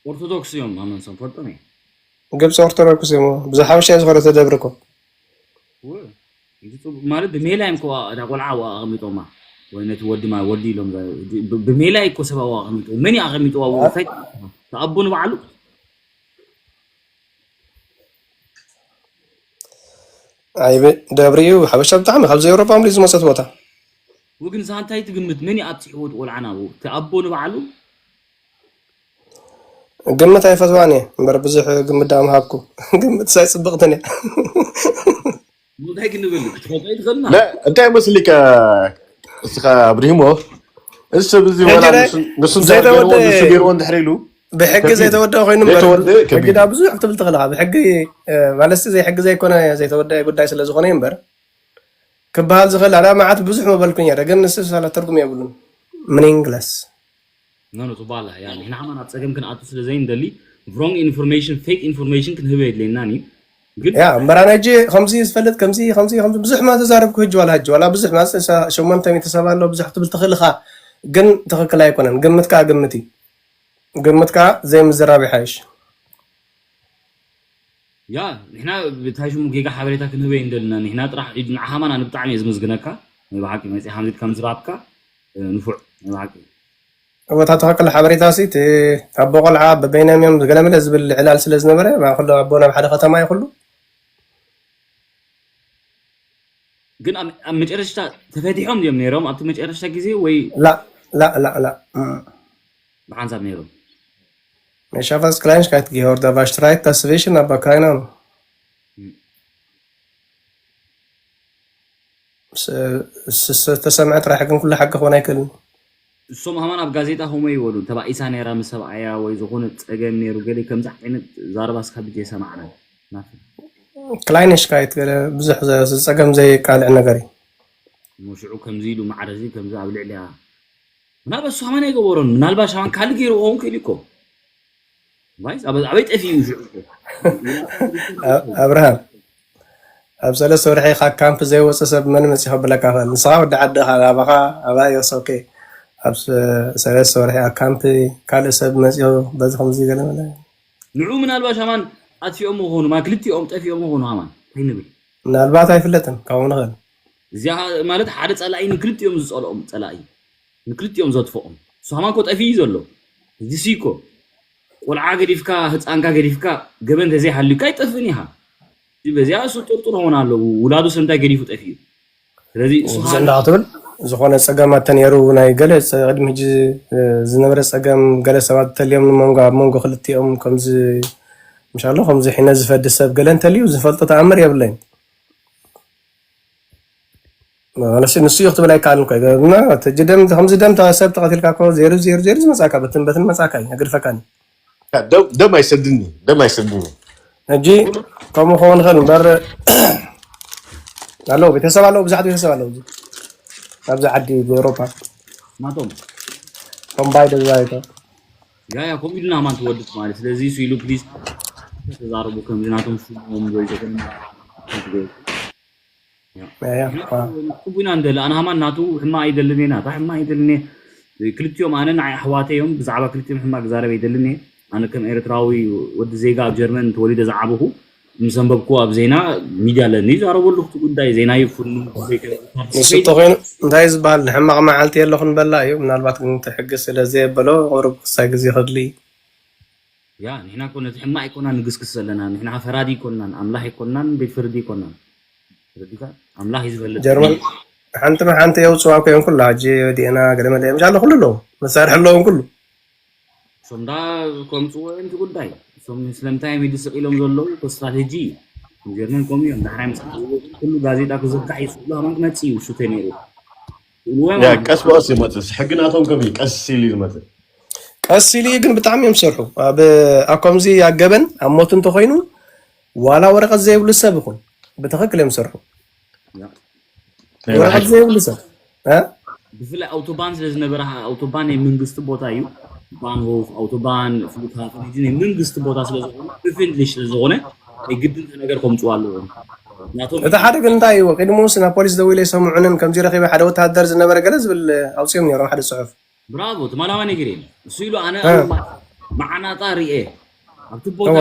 ኦርቶዶክስ እዮም ኣመንሶም ፈልጦም እየ ግብፂ ኦርቶዶክስ እዮም። ብዙሕ ሓበሻ እዩ ዝኾነ ተደብሪ እኮ ወ- እዚ ጽቡቅ ማለት ብሜላ እዮም ከዋ እታ ቆልዓ ዋ ኣቐሚጦማ ወይ ነቲ ወዲ ማ ወዲ ኢሎም ብ- ብሜላ እዩ እኮ ሰብኣዊ ኣቐሚጦ መን እዩ ኣቐሚጦ ዋ እንታይ ኣቦ ንባዕሉ ኣይብ ደብሪ እዩ። ሓበሻ ብጣዕሚ ካብዚ ኤውሮጳ ምሊ ዝመፀት ቦታ ወግን ሳ እንታይ ትግምት መን እዩ ኣብፂሕዎ እቲ ቆልዓ ናብኡ እቲ ኣቦ ንባዕሉ ግምት ኣይፈትዋን እየ እምበር ብዙሕ ግምት ዳኣ ምሃብኩ ግምት ሳይ ፅብቕትን እያ እንታይ ክንብል ክትፈልጦ ይትኽእልና لا، እንታይ መስሊካ እስኻ ኣብሪሂሞ? እዚ ሰብ እዚ ሕጂ ወላ ናይ- ንሱ- ንሱ እንታይ ዘይተወደ- ገይርዎ ንሱ ገይርዎ እንድሕር ኢሉ ብሕጊ ከቢድ። ዘይተወደአ ኮይኑ እምበር ዘይተወደአ ከቢድ። ሕጊ ዳ ብዙሕ ክትብል ትኽእል ኢኻ። ብሕጊ ማለት ዘይሕጊ ዘይኮነ ዘይተወደአ ጉዳይ ስለ ዝኾነ እዩ እምበር ክበሃል ዝኽእል ኣዳ መዓት ብዙሕ መበልኩኝ እየ ግን ንሱ ሳላ ትርጉም የብሉን። ሚኒንግለስ ኖ ኖ ጽባላ ያ ንሕና ከማን ኣብ ጸገም ክንኣቱ ስለ ዘይንደሊ ሮንግ ኢንፎርሜሽን ፌክ ኢንፎርሜሽን ክንህብ የድልየናን እዩ ግን ያ እምበራና ሕጂ ከምዚ ዝፈልጥ ከምዚ ከምዚ ከምዚ ብዙሕ ማ ተዛረብኩ ሕጂ ዋላ ሕጂ ዋላ ብዙሕ ማ ሸሞንተ ሚእቲ ሰብ ኣሎ ብዙሕ ክትብል ትኽእል ኢኻ። ግን ትኽክል ኣይኮነን። ግምት ከዓ ግምት እዩ። ግምት ከዓ ዘይምዝራብ ይሓይሽ። ያ ንሕና ብታይ ሽሙ ጌጋ ሓበሬታ ክንህበ እንደልና ንሕና ጥራሕ ኢድ ንዓኻ ማና ንብጣዕሚ እየ ዝምዝግነካ ናይ ብሓቂ መፂ ሓምዚት ከም ዝራብካ ንፉዕ ናይ ብሓቂ እወታ ትኽክል ሓበሬታ ሲ እቲ ኣቦ ቆልዓ በበይናም እዮም ገለመለ ዝብል ዕላል ስለ ዝነበረ ኩሉ ኣቦ ናብ ሓደ ከተማ ይኹሉ ግን ኣብ ኣብ መጨረሽታ ተፈቲሖም እዮም ነይሮም ኣብቲ መጨረሽታ ግዜ ወይ ላ ላ ላ ላ እም። ብሓንሳብ ነይሮም Ich habe als Kleinigkeit gehört, da war Streit dazwischen, aber keine Ahnung. ዝተሰምዐ ጥራሕ ግን ኩሉ ሓቂ ክኾን ኣይክእልን። እሶም ሃማን ኣብ ጋዜጣ ከምኡ ይበሉ ተባኢሳ ነይራ ምስ ሰብኣያ ወይ ዝኾነ ፀገም ነይሩ ገለ ከምዚ ዓይነት ዛረባ እስካ ብጀ ሰማዕና ናፊ ክላይንሽካይት ገለ ብዙሕ ዘ- ዝፀገም ዘይቃልዕ ነገር እዩ። እሞ ሽዑ ከምዚ ኢሉ ማዕረዚ ከምዚ ኣብ ልዕሊያ ምናልባት እሱ ሃማን ኣይገበሮን ምናልባት ሻማን ካልእ ገይሩ ክኸውን ክእል እኮ ዋይስ ኣበ- ኣበይ ጠፊኡ ሽዑ እኮ? ኣ- ኣብርሃም ኣብ ሰለስተ ወርሒ ካብ ካምፕ ዘይወፀ ሰብ መን መፂ ከብለካ ኽእል ንስኻ ወዲ ዓዲ ኢኻ ናባኻ ኣባይ ኦኬ ኣብ ሰ- ሰለስተ ወርሒ ኣብ ካምፕ ካልእ ሰብ መፂኡ በዚ ከምዚ ገለ መለ ንዑ ምናልባት ሃማን ኣጥፊኦም ክኾኑ ማ ክልቲኦም ጠፊኦም ክኾኑ ሃማን እንታይ ንብል ምናልባት ኣይፍለጥን ካብኡ ንኽእል እዚኣ ማለት ሓደ ፀላኢ ንክልቲኦም ዝፀልኦም ፀላኢ ንክልቲኦም ዘጥፍኦም እሱ ሃማን ኮ ጠፊኡ ዘሎ እዚ ሲ እኮ ቆልዓ ገዲፍካ ህፃንካ ገዲፍካ ገበን ተዘይሃልዩካ ኣይጠፍእን ኢኻ በዚኣ እሱ ጥርጡር ኾን ኣለዉ ውላዱ ሰምታይ ገዲፉ ጠፊኡ ስለዚ እሱ እዚ እንዳትብል ዝኾነ ፀገማት ተነይሩ ናይ ገለ ቅድሚ ሕጂ ዝነበረ ፀገም ገለ ሰባት ተልዮም ንመንጎ ኣብ መንጎ ክልቲኦም ከምዚ ምሻሎ ከምዚ ሒነ ዝፈዲ ሰብ ገለ እንተልዩ ዝፈልጦ ተኣምር የብለይን። ንሱ ንሱ እዩ ክትብል ኣይከኣልን እኮ ይገብርና እቲ ሕጂ ደም ከምዚ ደም ተ- ሰብ ተቐቲልካ እኮ ዜሩ ዜሩ ዜሩ ዝመፃካ በትን በትን መፃካ እዩ ነግድፈካኒ ደም ደም ኣይሰድኒ ደም ኣይሰድኒ ሕጂ ከምኡ ክኸውን ይኽእል እምበር ኣለዉ ቤተሰብ ኣለዉ ብዙሓት ቤተሰብ ኣለዉ ኣብዚ ኣብዚ ዓዲ ኤውሮፓ ናቶም ኮምባይ ደዛይቶ ያ ያ ከምኡ ኢልና ማን ትወድቅ ማለት ስለዚ እሱ ኢሉ ፕሊዝ ተዛረቡ ከምዚ ናቶም ስሞም ወይ ዘገና ያ ያ ጽቡና እንደለ ኣነ ሃማን ናቱ ሕማ ኣይደልን እየ ናታ ሕማ ኣይደልን እየ ክልቲኦም ኣነ ንዓይ ኣሕዋተ እዮም ብዛዕባ ክልቲኦም ሕማ ክዛረብ ኣይደልን እየ ኣነ ከም ኤርትራዊ ወዲ ዜጋ ኣብ ጀርመን ተወሊደ ዝዓበኹ ምስ ኣንበብኩ ኣብ ዜና ሚድያ ኣለኒ ይዛረበሉ እቲ ጉዳይ ዜና ይፍኑ ንሱ ተኮይኑ እንታይ ዝበሃል ንሕማቕ መዓልቲ የለኹን በላ እዩ ምናልባት ግን እቲ ሕጊ ስለ ዘየበሎ ቁሩብ ክሳይ ግዜ ከድሊ እዩ ያ ንሕና እኮ ነቲ ሕማቕ ኣይኮና ንግስግስ ዘለና ንሕና ፈራዲ ኣይኮናን ኣምላኽ ኣይኮናን ቤት ፍርዲ ኣይኮናን ተረዲካ ኣምላኽ እዩ ዝፈልጥ ጀርመን ሓንቲ ሓንቲ የውፅዋ እኮ እዮም ኩሉ ሕጂ ወዲእና ገለ መለ እዮም ሻለ ኩሉ ኣለዉ መሳርሒ ኣለዎም ኩሉ እሶም ዳ ከምፅዎ እዮም እቲ ጉዳይ እሶም ስለምንታይ እዮም ይድስቕ ኢሎም ዘለዉ እኮ ስትራቴጂ እዩ ጀርመን ከምኡ እዮም ዳሕራይ ምስ ዓብዎ ኩሉ ጋዜጣ ክዝርጋሕ እዩ ስእሉ ሃማን ክመፅእ እዩ እሱ ተነይሩ ስእልዎ እዮም ያ ሃማን ቀስ ብቀስ ይመፅእ ሕጊ ናቶም ከም እዩ ቀስ ኢሉ እዩ ዝመፅእ ቀስ ኢሉ እዩ ግን ብጣዕሚ እዮም ዝሰርሑ ኣብ ኣብ ከምዚ ኣገበን ኣብ ሞት እንተኮይኑ ዋላ ወረቀት ዘይብሉ ሰብ ይኹን ብትክክል እዮም ዝሰርሑ ያ ወረቀት ብሓቂ ዘይብሉ ሰብ እ? ብፍላይ ኣውቶባን ስለ ዝነበረ ኣውቶባን ናይ መንግስቲ ቦታ እዩ ባንሆፍ ኣውቶባን ፍሉካት ናይ መንግስቲ ቦታ ስለ ዝኾነ ኦፌንትሊ ስለ ዝኾነ ናይ ግድን እቲ ነገር ከምፅኡ ኣለዎም ናቶም እቲ ሓደ ግን እንታይ እዩ ቅድሙ ምስ ናብ ፖሊስ ደዊለ ይሰምዑንን ከምዚ ረኪበ ሓደ ወታደር ዝነበረ ገለ ዝብል ኣውፅኦም ነይሮም ሓደ ፅሑፍ ብራቮ ትማላዋ ነጊር እየ እሱ ኢሉ ኣነ እ፣ ኣብ መዓናጣ ርኤ ኣብቲ ቦታ እወ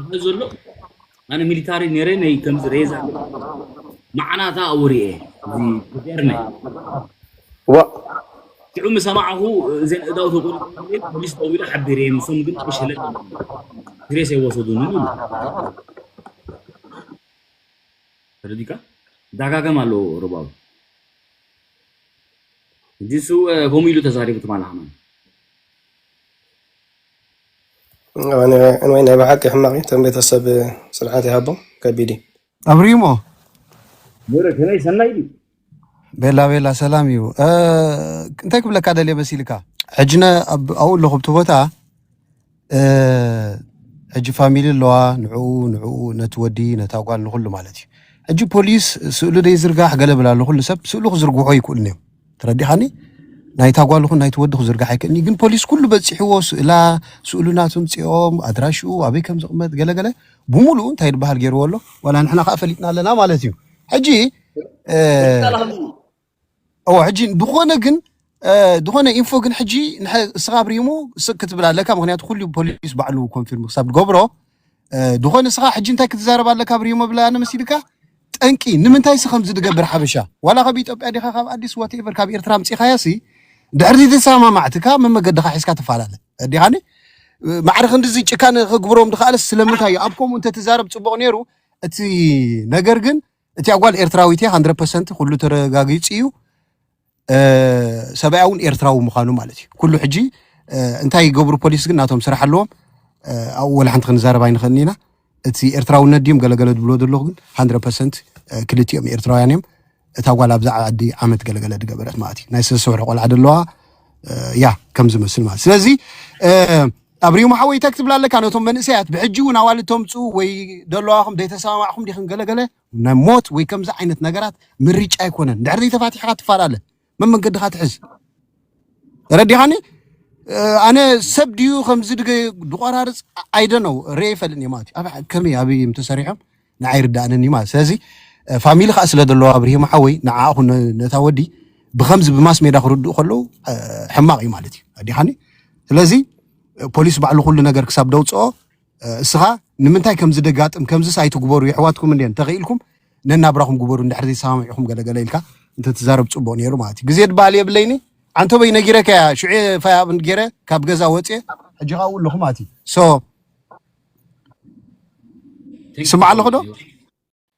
ኣበ ዘሎ ኣነ ሚሊታሪ ነይረ ናይ ከምዚ ሬዛ መዓናታ ኣብኡ ርኤ እዚ ገርነ ዋ ሽዑ ምስ ሰማዕኹ እዘን እዳው ተቆሪፀ ፖሊስ ደዊሉ ሓቢረ ምስኦም ግን ሽለጥ ግሬስ ኣይወሰዱን ይብሉ ተረዲካ ዳጋገም ኣለዎ ሩባው እንጂ እሱ ከምኡ ኢሉ ተዛሪቡ ትማል ሓማን ወይ ናይ ብሓቂ ሕማቕ እዩ። እቶም ቤተሰብ ስርዓት ይሃቦም። ከቢድ እዩ። ኣብሪሞ ወረ ከመይ ሰናይ ድዩ ቤላ ቤላ ሰላም እዩ። እ፣ እንታይ ክብለካ ደልየ መሲልካ? ሕጂ ነ-፣ ኣብ-፣ ኣብኡ ኣለኹ ኣብቲ ቦታ፣ እ፣ ሕጂ ፋሚሊ ኣለዋ፣ ንዕኡ፣ ንዕኡ፣ ነቲ ወዲ፣ ነታ ጓል፣ ንኹሉ ማለት እዩ። ሕጂ ፖሊስ ስእሉ ደይዝርጋሕ ገለ ብላ ኣሎ፣ ኩሉ ሰብ ስእሉ ክዝርግሖ ኣይክእሉን እዮም። ተረዲኻኒ? ናይታ ጓል ይኹን ናይቲ ወዲ ክዝርጋሕ ኣይክእልን እዩ። ግን ፖሊስ ኩሉ በፂሕዎ፣ ስእላ፣ ስእሉ ናቱ ምፅኦም፣ ኣድራሽኡ፣ ኣበይ ከም ዝቕመጥ፣ ገለ ገለ ብምሉኡ እንታይ ዝበሃል ገይርዎ ኣሎ። ዋላ ንሕና ከዓ ፈሊጥና ኣለና ማለት እዩ። ሕጂ፣ እ፣ እዎ፣ ሕጂ ዝኾነ ግን፣ እ፣ ዝኾነ ኢንፎ ግን ሕጂ ንሐ-፣ እስኻ ኣብሪሞ ስቅ ክትብል ኣለካ። ምኽንያቱ ኩሉ ፖሊስ ባዕሉ ኮንፊርም ክሳብ ዝገብሮ፣ እ፣ ዝኾነ እስኻ ሕጂ እንታይ ክትዛረብ ኣለካ ኣብሪሞ ብላ ኣነ መሲልካ? ጠንቂ፣ ንምንታይ ሲ ከምዚ ዝገብር ሓበሻ? ዋላ ካብ ኢትዮጵያ ዲኻ፣ ካብ ኣዲስ ዋትኤቨር፣ ካብ ኤርትራ ኣምጺኻያ ሲ፣ ድሕሪ ዘይተሰማማዕትካ መመገድኻ ሒዝካ ትፈላለ። ኣዲኻኒ? ማዕረ ክንድዚ ጭካነ ክግብሮም ዝኸኣለስ ስለምንታይ እዩ? ኣብ ከምኡ እንተትዛረብ ጽቡቕ ነይሩ። እቲ ነገር ግን፣ እቲ ኣጓል ኤርትራዊት እያ፣ ሃንድረድ ፐርሰንት ኩሉ ተረጋጊጹ እዩ። እ፣ ሰብኣያ እውን ኤርትራዊ ምዃኑ ማለት እዩ። ኩሉ ሕጂ፣ እ፣ እንታይ ይገብሩ ፖሊስ ግን ናቶም ስራሕ ኣለዎም። እ፣ ኣብኡ ወላ ሓንቲ ክንዛረብ ኣይንኽእልን ኢና። እቲ ኤርትራውነት ድዮም ገለገለ ዝብሎ ዘለኹ ግን ሃንድረድ ፐርሰንት፣ እ፣ ክልቲኦም ኤርትራውያን እዮም። እታ ጓል ኣብዛ ዓዲ ዓመት ገለገለ ዝገበረት ማለት እዩ። ናይ ሰለስተ ወርሒ ቆልዓ ደለዋ፣ እ፣ ያ ከም ዝመስል ማለት። ስለዚ፣ እ፣ ኣብሪሞ ሓወይ እንታይ ክትብል ኣለካ ነቶም መንእሰያት? ብሕጂ እውን ኣዋልድ ተምፅኡ ወይ ደለዋኹም ዘይተሰማማዕኹም ዲኽም ገለገለ ናይ ሞት ወይ ከምዚ ዓይነት ነገራት ምርጫ ኣይኮነን። ድሕሪ ዘይተፋቲሕካ ትፈላለ መመንገድኻ ትሕዝ። ተረዲኻኒ? እ፣ ኣነ ሰብ ድዩ ከምዚ ድገ-፣ ድቆራርፅ ኣይደነው ርኤ ይፈልጥ እየ ማለት እዩ። ኣብ ከመይ ኣበይ እዮም ተሰሪሖም ንዓይ ርዳእንን እዩ ማለት። ስለዚ፣ እ፣ ፋሚሊ ከዓ ስለ ዘለዎ ኣብርሂም ሓወይ ንዓኹ ነ-፣ ነታ ወዲ ብከምዚ ብማስ ሜዳ ክርድኡ ከለዉ፣ እ፣ ሕማቕ እዩ ማለት እዩ። ኣዲኻኒ? ስለዚ፣ እ፣ ፖሊስ ባዕሉ ኩሉ ነገር ክሳብ ደውፅኦ፣ እ፣ እስኻ ንምንታይ ከምዚ ደጋጥም፣ ከምዚስ ኣይትግበሩ፣ የሕዋትኩም እንድየን፣ ተኽኢልኩም ነናብራኹም ግበሩ፣ እንድሕር ዘይሰማምዕኹም ገለገለ ኢልካ እንተትዛረብ ጽቡቕ ነይሩ ማለት እዩ። ግዜ ድበሃል የብለይኒ፣ ዓንተበይ ነጊረካ እያ፣ ሽዑ ፋያብን ገይረ ካብ ገዛ ወፅየ፣ ሕጂ ኻብኡ ኣለኹ ማለት እዩ። ሶ፣ Thank you ስማዕ ኣለኹ ዶ?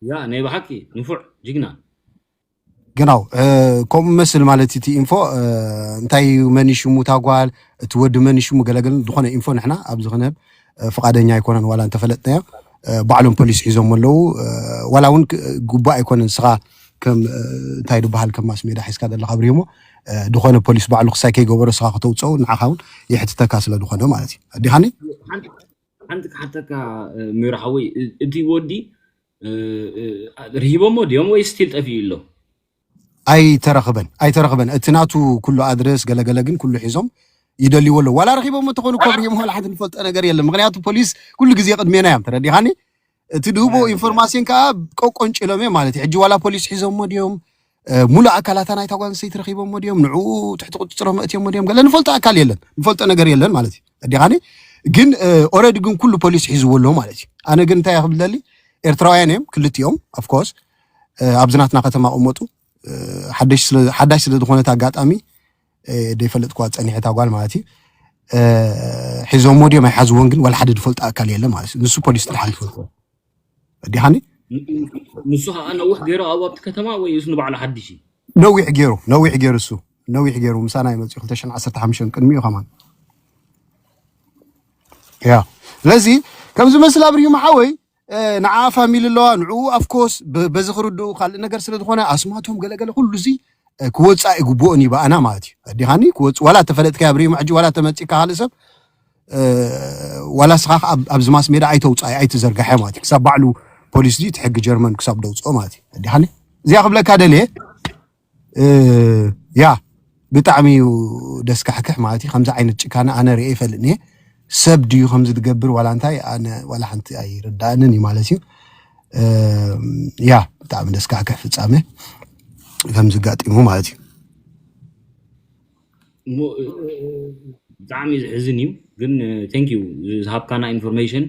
ያ ናይ ብሓቂ ንፉዕ ጅግና ግናው፣ እ፣ ከምኡ መስል ማለት እቲ ኢንፎ፣ እ፣ እንታይ እዩ፣ መን እዩ ሽሙ፣ እታ ጓል፣ እቲ ወዲ መን እዩ ሽሙ፣ ገለገለ ዝኾነ ኢንፎ ንሕና ኣብዚ ክንህብ፣ እ፣ ፍቓደኛ ኣይኮነን፣ ዋላ እንተፈለጥናዮ፣ እ፣ ባዕሎም ፖሊስ ሒዞም ኣለዉ። እ፣ ዋላ እውን ክ-፣ ግቡእ ኣይኮነን፣ ንስኻ ከም፣ እ፣ እንታይ ዝበሃል፣ ከም ማስ ሜዳ ሒዝካ ዘለኻ ኣብሪሞ፣ እ፣ ዝኾነ ፖሊስ ባዕሉ ክሳይ ከይገበሮ ንስኻ ከተውፅኦ ንዓኻ እውን የሕትተካ ስለ ዝኾነ ማለት እዩ። ኣዲኻኒ? ሓንቲ ሓንቲ ክሓተካ እ፣ ሚራ ሓወይ እ-፣ እቲ ወዲ እ፣ እ፣ ርሂቦሞ ድዮም ወይ ስቲል ጠፊኡ ኣሎ? ኣይተረኽበን፣ ኣይተረኽበን። እቲ ናቱ ኩሉ ኣድረስ ገለገለ ግን ኩሉ ሒዞም፣ ይደልይዎ ኣለዉ። ዋላ ረኺቦም እንተኾኑ እኮ ኣብርሂም ዋላ ሓንቲ ንፈልጦ ነገር የለን። ምኽንያቱ ፖሊስ ኩሉ ግዜ ቅድሜና እዮም፣ ተረዲኻኒ? እቲ ድህቦ ኢንፎርማሲን ከዓ ቆቆንጭሎም እዮም ማለት እዩ። ሕጂ ዋላ ፖሊስ ሒዞሞ ድዮም፣ እ፣ ሙሉእ ኣካላታ ናይታ ጓል ኣንስተይቲ ረኺቦሞ ድዮም፣ ንዕኡ ትሕቲ ቁፅፅሮም ኣእትዮሞ ድዮም፣ ገለ ንፈልጦ ኣካል የለን፣ ንፈልጦ ነገር የለን ማለት እዩ። ተረዲኻኒ? ግን ኦረዲ ግን ኩሉ ፖሊስ ሒዝዎ ኣሎ ማለት እዩ። ኣነ ግን እንታይ ክብል ደሊ፣ ኤርትራውያን እዮም ክልቲኦም፣ ኦፍኮርስ ኣብዚ ናትና ከተማ ቅመጡ። ሓደሽ ስለ ሓዳሽ ስለ ዝኾነት ኣጋጣሚ ደይፈለጥኩዋ ፀኒሐ እታ ጓል ማለት እዩ። ሒዞሞ ድዮም ኣይሓዝዎን ግን ዋላ ሓደ ዝፈልጦ ኣካል የለ ማለት እዩ። ንሱ ፖሊስ ጥራሕ ዝፈልጦ። ወዲኻኒ? ንሱ ከዓ ነዊሕ ገይሩ ኣብኡ ኣብቲ ከተማ ወይ እሱ ንባዕሉ ሓድሽ እዩ? ነዊሕ ገይሩ ነዊሕ ገይሩ እሱ ነዊሕ ገይሩ ምሳና ይመፅኡ ክልተ ሽሕን ዓሰርተ ሓሙሽተን ቅድሚኡ ከማን። ያ ስለዚ ከምዚ መስል ኣብርሂም ሓወይ ንዓ ፋሚሊ ኣለዋ ንዕኡ ኣፍኮርስ በዚ ክርድኡ ካልእ ነገር ስለ ዝኾነ ኣስማቶም ገለገለ ኩሉ እዚ ክወፃእ ይግብኦን እዩ ብኣና ማለት እዩ። ኣዲኻኒ ክወፅ ዋላ ተፈለጥካዮ ኣብርሂም ሕጂ ዋላ ተመፂካ ካልእ ሰብ ዋላ ስኻ ኣብዚ ማስ ሜዳ ኣይተውፃእ ኣይትዘርጋሐ ማለት እዩ። ክሳብ ባዕሉ ፖሊስ እዚ እቲ ሕጊ ጀርመን ክሳብ ደውፅኦ ማለት እዩ። ኣዲኻኒ እዚኣ ክብለካ ደልየ ያ ብጣዕሚ እዩ ደስካሕክሕ ማለት እዩ። ከምዚ ዓይነት ጭካነ ኣነ ርኤ ይፈልጥን እየ። ሰብ ድዩ ከምዚ ዝገብር ዋላ እንታይ ኣነ ዋላ ሓንቲ ኣይርዳእንን እዩ ማለት እዩ። ያ ብጣዕሚ ደስካሕክሕ ፍጻሜ ከምዚ ጋጢሙ ማለት እዩ። ብጣዕሚ ዘሕዝን እዩ ግን ቴንክ ዩ ዝሃብካና ኢንፎርሜሽን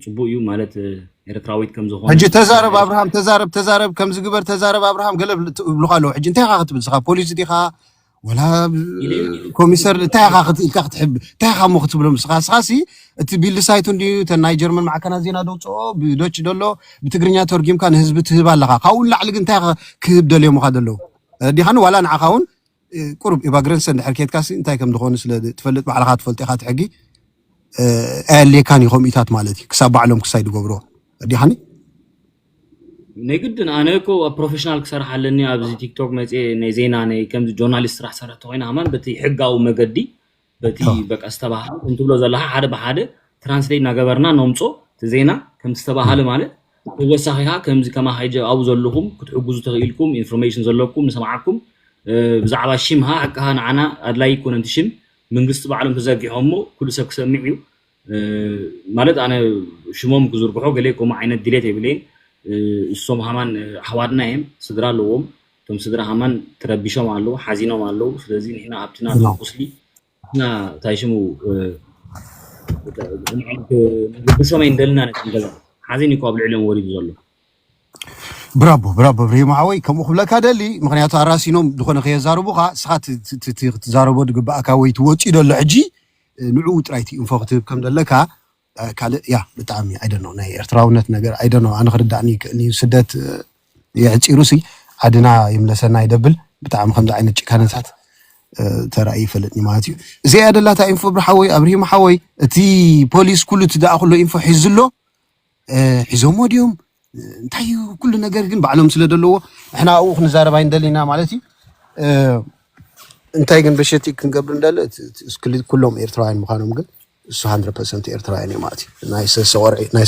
ጽቡቅ እዩ ማለት ኤርትራዊት ከም ዝኾነ ሕጂ ተዛረብ ኣብርሃም ተዛረብ ተዛረብ ከምዚ ግበር ተዛረብ ኣብርሃም ገለ ይብሉኻ ኣለዉ ሕጂ እንታይ ኢኻ ክትብል ስኻ ፖሊስ ዲኻ ወላ ኮሚሰር እንታይ ኢኻ ኢልካ ክትሕብ እንታይ ኢኻ እሞ ክትብሎም ስኻ ስኻሲ እቲ ቢልድ ሳይቱ እንድዩ እተን ናይ ጀርመን ማዕከናት ዜና ደውፅኦ ብዶች ደሎ ብትግርኛ ተርጊምካ ንህዝቢ ትህብ ኣለኻ ካብኡ ንላዕሊ ግን እንታይ ኢኻ ክህብ ደልዮምኻ ዘለዉ ዲኻን ዋላ ንዓኻ እውን ቁሩብ ኢቫግረንሰ እንድሕር ኬድካሲ እንታይ ከም ዝኾኑ ስለ ትፈልጥ ባዕልኻ ትፈልጦ ኢኻ እቲ ሕጊ ኣየድልየካን እዩ ከምኡታት ማለት እዩ ክሳብ ባዕሎም ክሳይ ዝገብርዎ ኣዲኻኒ ናይ ግድን ኣነ እኮ ኣብ ፕሮፌሽናል ክሰርሕ ኣለኒ ኣብዚ ቲክቶክ መፅየ ናይ ዜና ናይ ከምዚ ጆርናሊስት ስራሕ ሰረሕቲ ኮይነ ሃማን በቲ ሕጋዊ መገዲ በቲ በቃ ዝተባሃለ እንትብሎ ዘለካ ሓደ ብሓደ ትራንስሌት እናገበርና ነምፆ እቲ ዜና ከም ዝተባሃለ ማለት ተወሳኺ ከዓ ከምዚ ከማኻ ሕጂ ኣብኡ ዘለኹም ክትሕግዙ ተኽኢልኩም ኢንፎርሜሽን ዘለኩም ንሰምዓኩም ብዛዕባ ሽምሃ ሓቅሃ ንዓና ኣድላይ ይኮነን እቲ ሽም መንግስቲ ባዕሎም ተዘርጊሖሞ ኩሉ ሰብ ክሰምዕ እዩ ማለት ኣነ ሽሞም ክዝርግሖ ገለ ከምኡ ዓይነት ድሌት የብለይን እሶም ሃማን ኣሕዋትና እዮም ስድራ ኣለዎም እቶም ስድራ ሃማን ተረቢሾም ኣለዉ ሓዚኖም ኣለዉ ስለዚ ንሕና ኣብቲ ናቶም ቁስሊ ንሕና እንታይ ሽሙ ንርብሾም ኣይንደልን ኣነ ከም ገዛ ሓዚን እዩ ኣብ ልዕሊኦም ወሪዱ ዘሎ ብራቦ ብራቦ ብርሂም ሓወይ ከምኡ ክብለካ ደሊ ምክንያቱ ኣራሲኖም ዝኾነ ከየዛርቡኻ ስኻ ክትዛረቦ ዝግባእካ ወይ ትወፅኡ ደሎ ሕጂ ንዕኡ ጥራይ ኢንፎ ክትህብ ከም ዘለካ ካልእ ያ ብጣዕሚ ኣይደኖ ናይ ኤርትራውነት ነገር ኣይደኖ ኣነ ክርዳእኒ ይክእል እዩ ስደት የዕፂሩ ሲ ዓድና ይምለሰና ይደብል ብጣዕሚ ከምዚ ዓይነት ጭካነታት ተራእዩ ይፈልጥኒ ማለት እዩ እዚኣ ደላታ ኢንፎ ብርሓወይ ኣብርሂም ሓወይ እቲ ፖሊስ ኩሉ እቲ ደኣ ኩሎ ኢንፎ ሒዙ ኣሎ ሒዞሞ ድዮም እንታይ እዩ ኩሉ ነገር ግን ባዕሎም ስለ ዘለዎ ንሕና ኣብኡ ክንዛረብ ኣይንደሊና ማለት እዩ እንታይ ግን በሸቲ ክንገብር እንደለ ኩሎም ኤርትራውያን ምዃኖም ግን እሱ 100 ኤርትራውያን እዩ ማለት እዩ ናይ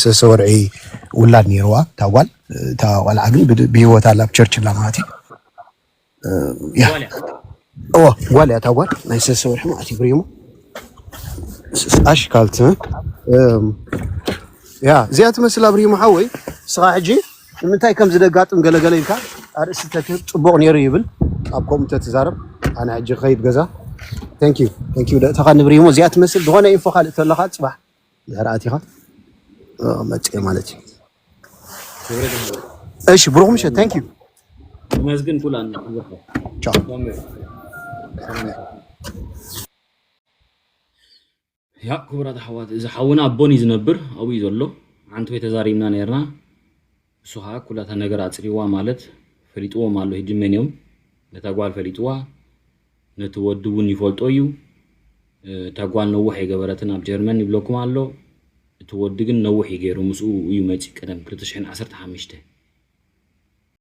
ሰለስተ ወርዒ ውላድ ነይርዋ እታ ጓል እታ ቆልዓ ግን ብህይወት ኣላ ኣብ ቸርች ላ ማለት እዩ እዋ ጓል እያ እታ ጓል ናይ ሰለስተ ወርሒ ማለት እዩ ብሪሞ ኣሽ ካልት ያ እዚኣ ትመስል ኣብርሂሙ ሓወይ ስኻ ሕጂ ንምንታይ ከም ዝደጋጥም ገለገለ ኢልካ ኣርእስቲ ተትህብ ፅቡቕ ነይሩ ይብል ኣብ ከምኡ ተትዛረብ ኣነ ሕጂ ክኸይድ ገዛ ቴንኪዩ ቴንኪዩ ደእተኻ ንብርሂሙ እዚኣ ትመስል ዝኾነ ኢንፎ ካልእ ተለኻ ፅባሕ ድሕሪ ኣቲኻ መፅኦ ማለት እዩ እሺ ብሩኽ ምሸት ቴንኪዩ መስግን ኩላ ቻው ያ ክቡራት ኣሕዋት እዚ ሓውና ኣቦን እዩ ዝነብር ኣብኡ እዩ ዘሎ ሓንቲ ወይ ተዛሪብና ነርና እሱ ከዓ ኩላታ ነገር ኣፅሪዋ ማለት ፈሊጥዎም ኣሎ ሕጂ መን እዮም ነታ ጓል ፈሊጥዋ ነቲ ወዲ እውን ይፈልጦ እዩ እታ ጓል ነውሕ የገበረትን ኣብ ጀርመን ይብለኩም ኣሎ እቲ ወዲ ግን ነውሕ ይገይሩ ምስኡ እዩ መፂ ቀደም ክልተ ሽሕን ዓሰርተ ሓሙሽተ